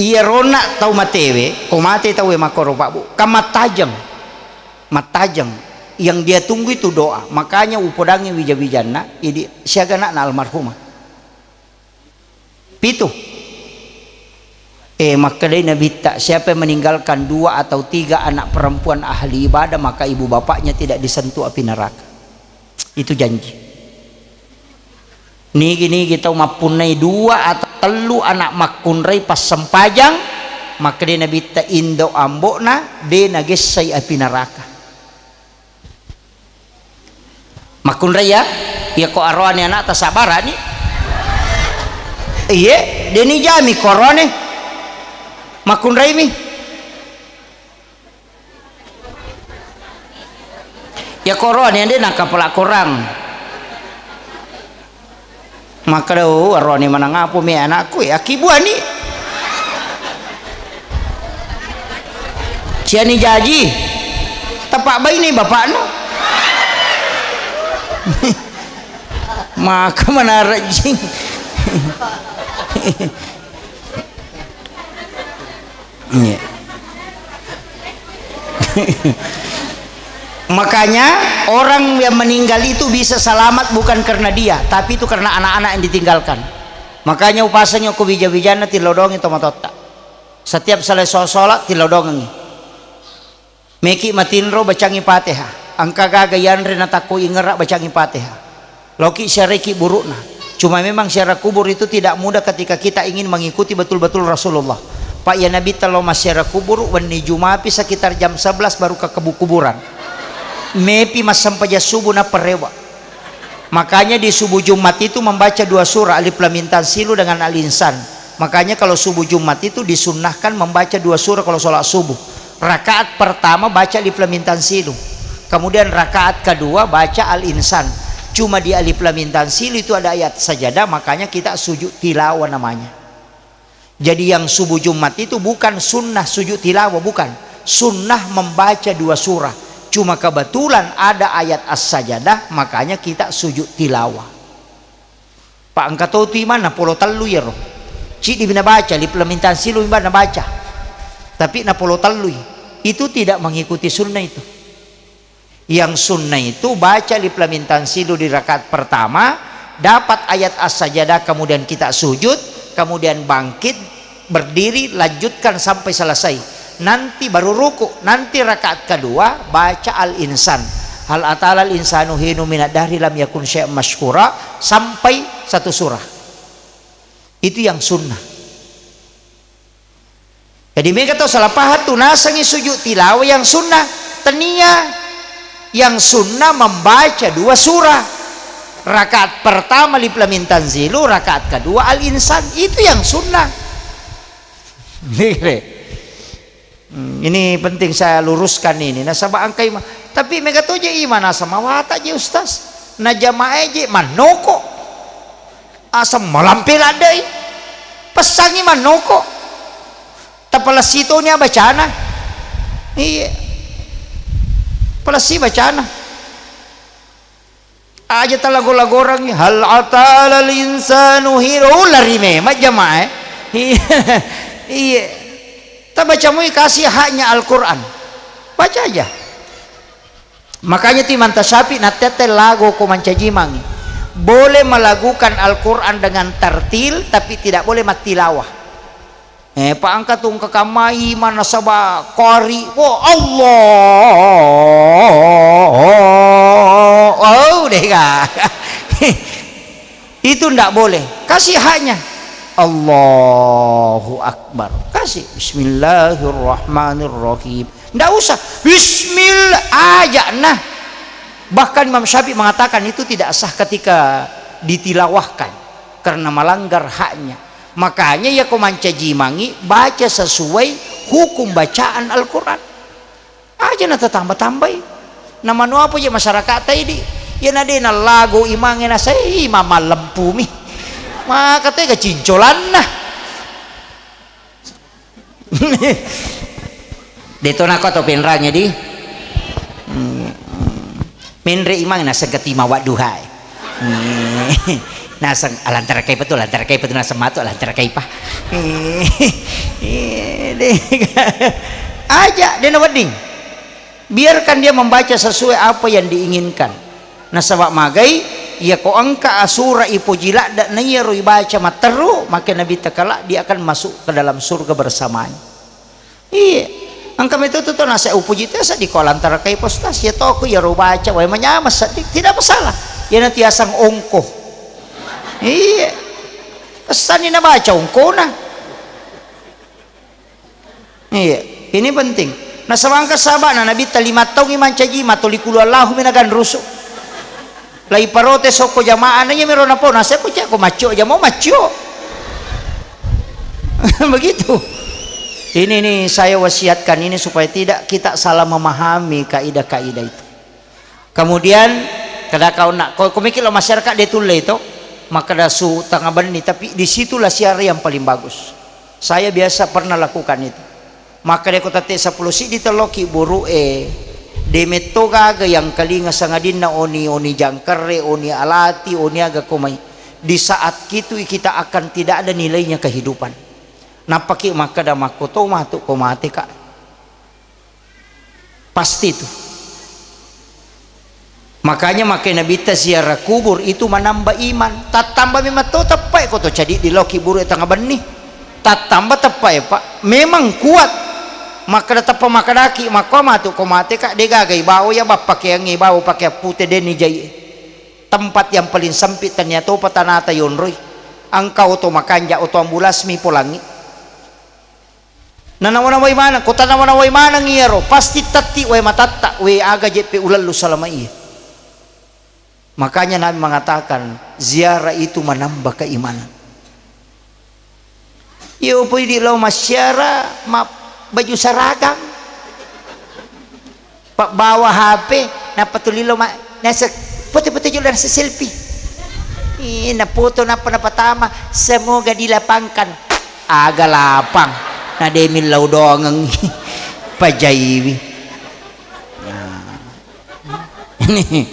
Iya rona tau matewe, ko mate tauwe makkoro, Pak, Bu. Kan mattajeng. Mattajeng. Yang dia tunggu itu doa. Makanya upodangi wija-wijanna, idi siaga anakna almarhumah. Pitu. Eh, makkedai Nabitta, siapa yang meninggalkan dua atau tiga anak perempuan ahli ibadah, maka ibu bapaknya tidak disentuh api neraka. Itu janji. Nigi-nigi tau mappunnai dua atau tellu anak makkunrai passempajang, makkedai Nabitta, indo ambo'na de nagessai api neraka. Makkunrai ya, iya ko aroane anakta sabarani. Iye, deni jami ko aroane. Makkunraimi. Ya ko aroane ande nakapala korang. Makkeda, "Oh, aroane manang apo me anakku, eh, akkibuani. Ciani jaji, tapa baine bapakna." Maka manarejjing. Iya. Makanya orang yang meninggal itu bisa selamat bukan karena dia, tapi itu karena anak-anak yang ditinggalkan. Makanya upasangi ko wija-wijanna tilodongi tomatoatta. Setiap selesai sholat tilodongi. Meki matinro bacangi Fatihah. Engka gaga yanre natakko ingera bacangi Fatihah. Loki siareki burukna. Cuma memang siara kubur itu tidak mudah ketika kita ingin mengikuti betul-betul Rasulullah. Pak ya Nabi telo massiara kubur wenni Jumapi sekitar jam sebelas baru ke kebu-, kuburan. Mepi massempajang subuh na perewa. Makanya di subuh Jumat itu membaca dua surah, Alif Lam Mim Tanzilu dengan Al Insan. Makanya kalau subuh Jumat itu disunnahkan membaca dua surah kalau sholat subuh. Rakaat pertama baca Alif Lam Mim Tanzilu. Kemudian rakaat kedua baca Al-Insan. Cuma di Alif Lam Mim Tanzil itu ada ayat sajadah, makanya kita sujud tilawah namanya. Jadi yang subuh Jumat itu bukan sunnah sujud tilawah, bukan. Sunnah membaca dua surah. Cuma kebetulan ada ayat As-Sajadah, makanya kita sujud tilawah. Pak, engka to tu imam napolo tellu iyaro. Ciddi mi nabaca, Alif Lam Mim Tanzil mi ba nabaca. Tapi napolo tellui. Itu tidak mengikuti sunnah itu. Yang sunnah itu baca Alif Lam Mim Tanzil di rakaat pertama, dapat ayat As-Sajadah, kemudian kita sujud, kemudian bangkit, berdiri, lanjutkan sampai selesai. Nanti baru ruku, nanti rakaat kedua baca Al-Insan. Hal atal al insanu hinu minad dahri lam yakun syai'an masyhura sampai satu surah. Itu yang sunnah. Jadi mega tau salah paham tu, nasengi sujud tilawah yang sunnah. Tania, yang sunnah membaca dua surah. Rakaat pertama Alif Lam Mim Tanzilu, rakaat kedua Al-Insan. Itu yang sunnah. Hmm, ini penting saya luruskan ini. Nasaba engkai ma-, tapi mega to je imam naseng mawata je ustaz. Na jamaah je mannoko. Aseng malampe laddai. Pessangi mannoko. Tapalessi toni bacana. Iya. Palessi bacana. Aja talago-lagorangngi, "Hal atal al insanu hinu." Oh, lari memang jamaah, eh. Iya. Iya. Tabaca mui kasih haknya Al-Quran. Baca aja. Makanya tu Imam Tasyafi nattette lago ko mancajimangi. Boleh melakukan Al-Quran dengan tartil, tapi tidak boleh mattilawah. Eh, pa engka tu engka kamma imang nasaba qari, wo, Allah, oh, dega. Itu ndak boleh. Kasih haknya. Allahu Akbar. Kasih. Bismillahirrahmanirrahim. Ndak usah. Bismillah aja nah. Bahkan Imam Syafi'i mengatakan itu tidak sah ketika ditilawahkan karena melanggar haknya. Makanya iya ko mancajimangi, baca sesuai hukum bacaan Al-Quran. Aja natatamba-tambai. Namanu apa je masyarakat taidi. Iya na de nallago imangnge nasai imam mallempumi. Maka tega cincolanna. De to nako to penrangnge di. Hmm. Menre imang naseng ketima wadduhae. Hmm. Naseng alantara kaipa tu, alantara kaipa tu, naseng matu alantara kaipa. Hmm. Eh, de. Aja de nawedding. Biarkan dia membaca sesuai apa yang diinginkan. Nasaba magai, iya ko engka asura ipoji ladde na iyaro ibaca matteru, maka Nabi takala dia akan masuk ke dalam surga bersamanya. Iya. Engka metu tu to nasa upoji tu seddi ko lantara kai postas, ya toko iyaro baca wae manyama seddi, tidak masalah. Iya na tiasang ongko. Iya. Pesanni nabaca ongkona. Iya, ini penting. Nasaba engka sahabana Nabitta lima taungngi mancaji, matoli kulu Allahu mi naganrusu. Lai parotes okko jamaah na, iya miro napau, naseko ceko maccio jamo maccio. Begitu. Ini, ini saya wasiatkan ini supaya tidak kita salah memahami kaidah-kaidah itu. Kemudian, kada kau nak, ko, ko mikir lo masyarakat de tulle itu, maka dasu tengah benni, tapi disitulah siara yang paling bagus. Saya biasa pernah lakukan itu. Maka de ko tette seppulo siddi telloki buru e, de metto gaga yang kalinga sangadinna oni, oni jangkerre, oni alati, oni aga komai. Di saat itu kita akan tidak ada nilainya kehidupan. Nappaki makkeda makko to matu ko mate ka. Pasti itu. Makanya makai Nabitta ziarah kubur itu menambah iman. Tattamba memang to teppai ko to cadi di loki buru tengah benni. Tattamba teppai, Pak. Memang kuat. Makkeda teppa makkedaki makko matu ko mate ka, de gaga ibawa ya bappakeangnge, ibawa pakeang pute deni jai. Tempat yang paling sempit tania topa tanata yonroi. Engka oto makanja, oto ambulas mi polangi. Nanawa-nawai maneng, ko tanawa-nawai maneng iyaro, pasti tetti wae matatta, we aga jeppe ulellu salama iya. Makanya Nabi mengatakan, ziarah itu menambah keimanan. Iyo pui di lao massiara, ma-, baju saragang, pabbawa H P, Nappa tuli lo ma-, naseng, foto-foto jolo, naseng selfie. Ih, nafoto nappa napatama, semoga dilapangkan. Aga lapang, na de millau doangeng. Pajaiwi. Nah. Ini,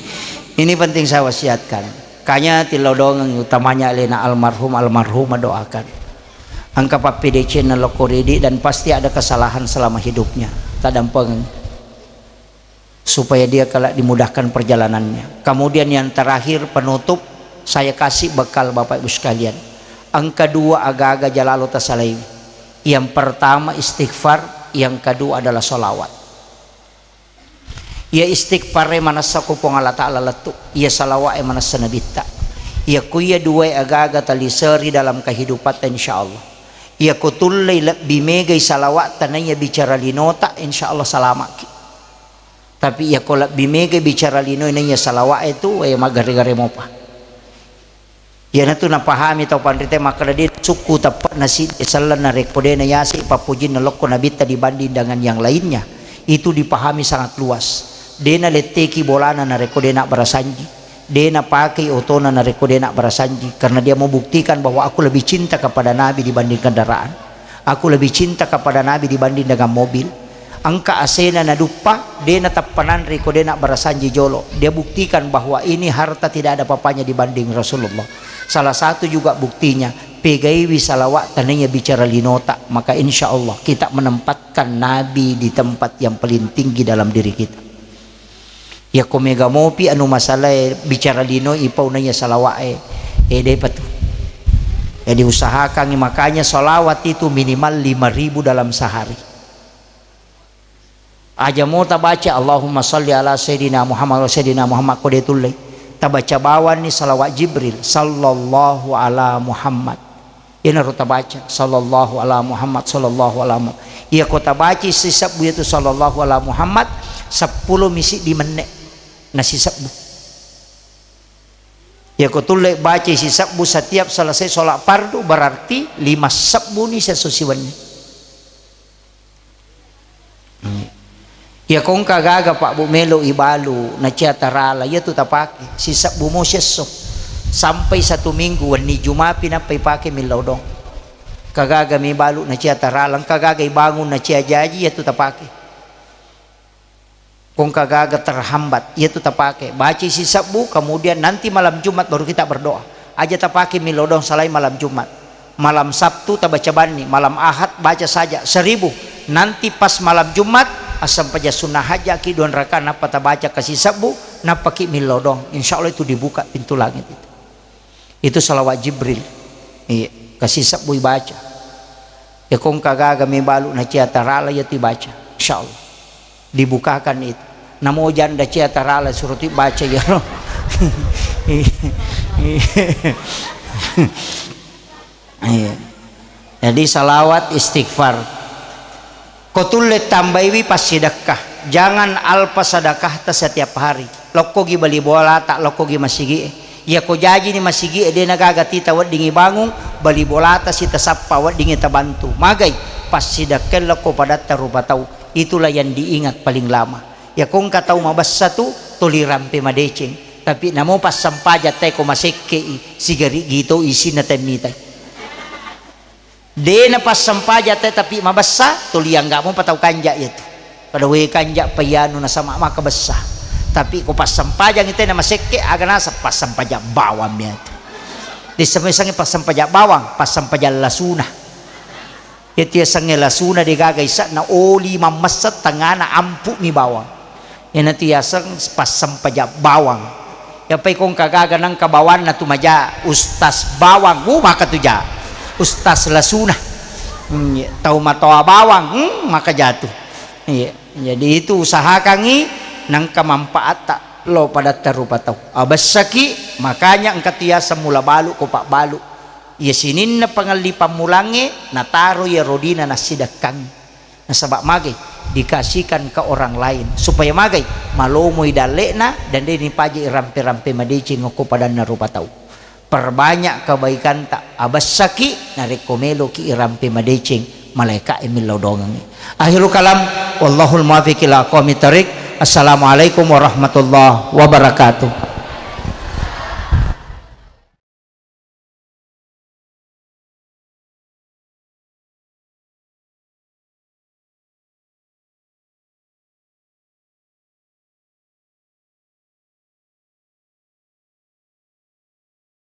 ini penting saya wasiatkan. Kanya tillau doangeng, utamanya alena almarhum, almarhumah doakan. Engka pappedecenna lokko ridi dan pasti ada kesalahan selama hidupnya. Tadampengeng. Supaya dia kelak dimudahkan perjalanannya. Kemudian yang terakhir, penutup, saya kasih bekal Bapak Ibu sekalian. Engka dua aga-aga jalalo tasalaiwi. Yang pertama istighfar, yang kedua adalah salawat. Iya istighfar e manessa ko Puang Allah Ta'ala lettu, iya salawat e manessa Nabitta. Iya ko iya dua e aga-aga taliseri dalam kehidupatta, insya Allah. Iya ko tullei lebbi megai salawat tanaiya bicara linota, insya Allah salamaki. Tapi iya ko lebbi mega bicara lino naiya salawat e tu, eh, maggare-gare mopa. Iyanatu napahami tau panrita makkeda de sukku teppe'na siddi selleng narekko de nayase pappojinna lokko Nabitta dibanding dengan yang lainnya. Itu dipahami sangat luas. De naletteki bolana narekko de nabbarasanji. De napakei otona narekko de nabbarasanji. Karena dia mau buktikan bahwa aku lebih cinta kepada Nabi dibanding kendaraan. Aku lebih cinta kepada Nabi dibanding dengan mobil. Engka asena naduppa, de nateppa nanre ko de nabbarasanji jolo. Dia buktikan bahwa ini harta tidak ada papanya dibanding Rasulullah. Salah satu juga buktinya, pegaiwi salawat tanaiya bicara linota, maka insya Allah kita menempatkan Nabi di tempat yang paling tinggi dalam diri kita. Yako mega mopi anu masalae bicara lino ipau naiya salawat e, eh, depa tu. Jadi usahakan makanya salawat itu minimal lima ribu dalam sehari. Aja mo tabaca Allahumma salli ala sayyidina Muhammad wa sayyidina Muhammad ko de tulle. Tabaca bawanni salawat Jibril sallallahu ala Muhammad. Iyanaro tabaca, "Sallallahu ala Muhammad, sallallahu ala Muhammad." Iyako tabaci sisebbu iyatu, "Sallallahu ala Muhammad", seppulo mi siddi menne' nasisebbu. Iyako tulle baci sisebbu setiap selesai sholat fardu, berarti lima sebbu ni siesso siwenni. Iya kongka gaga, Pak, Bu, melo ibalu nacia tarala, iya tu tapake sisebbu mo siesso sampai satu minggu, wenni Jumapi nappa ipake millau dong. Kagaga mi balu nacia tarala, engka gaga ibangun nacia jaji, iya tu tapake. Kongka gaga terhambat, iya tu tapake. Baci sisebbu, kemudian nanti malam Jumat baru kita berdoa. Aja tapake millau dong salai malam Jumat. Malam Sabtu tabaca banni, malam Ahad baca saja seribu. Nanti pas malam Jumat, assempajang sunnah hajjaki dua rakaat, nappa tabaca kasisebbu, nappaki millau dong. Insya Allah itu dibuka pintu langit itu. Itu salawat Jibril. Iya, kasisebbu ibaca. Ya kongka gaga mebalu nacia tarala, iya tu ibaca. Insya Allah. Dibukakan itu. Namo janda cia tarala suruh tu baca ya. Iya. Jadi salawat, istighfar. Ko tulle tambaiwi passidekka. Jangan alpa sedekahta setiap hari. Lokkogi bali bolata, lokkogi masigi'e. Iya ko jajini masigi'e, de nagaga tita weddingi bangung, bali bolata sitasappa weddingi tabantu. Magai, passidekkai lokko padatta rupa tau. Itulah yang diingat paling lama. Iya ko engka tau mabessa tu, tuli rampe madeceng. Tapi namo passempajang tae ko masekke'i, sigari gito isinna temmitai. De napassempajang tae tapi mabessa, tuli angga mopa tau kanja iyatu. Pada we kanja payanu nasama maka bessa. Tapi ko passempajang ite na masekke, aga naseng passempajang bawang miatu. Disemme-semme passempajang bawang, passempajang lasuna. Iyatu yasengnge lasuna degaga isa'na oli mammessa tengana ampu mi bawang. Iyanatu yaseng passempajang bawang. Yapai kongka gaga nengka bawanna tu maja, Ustaz Bawang, uh, maka tu ja. Ustaz Lasuna. Hmm, iya. Tau matoa bawang, hmm, maka jatu. Iya. Jadi itu usahakangi nengka manfaatta lo padatta rupa tau. Abessaki, makanya engka tu yaseng mula balu ko pabbalu. Iya sininna pangelli pammulangnge nataro iya rodina nassidekkangngi. Nasaba magai dikasihkan ke orang lain supaya magai malomoi dalle'na dan de nipaja irampe-rampe madeceng okko padanna rupa tau. Perbanyak kebaikanta, abessaki narekko meloki irampe madeceng, malaeka'e millau dongengngi. Akhirul kalam, wallahul muwaffiq ila aqwamit thariq. Assalamualaikum warahmatullahi wabarakatuh.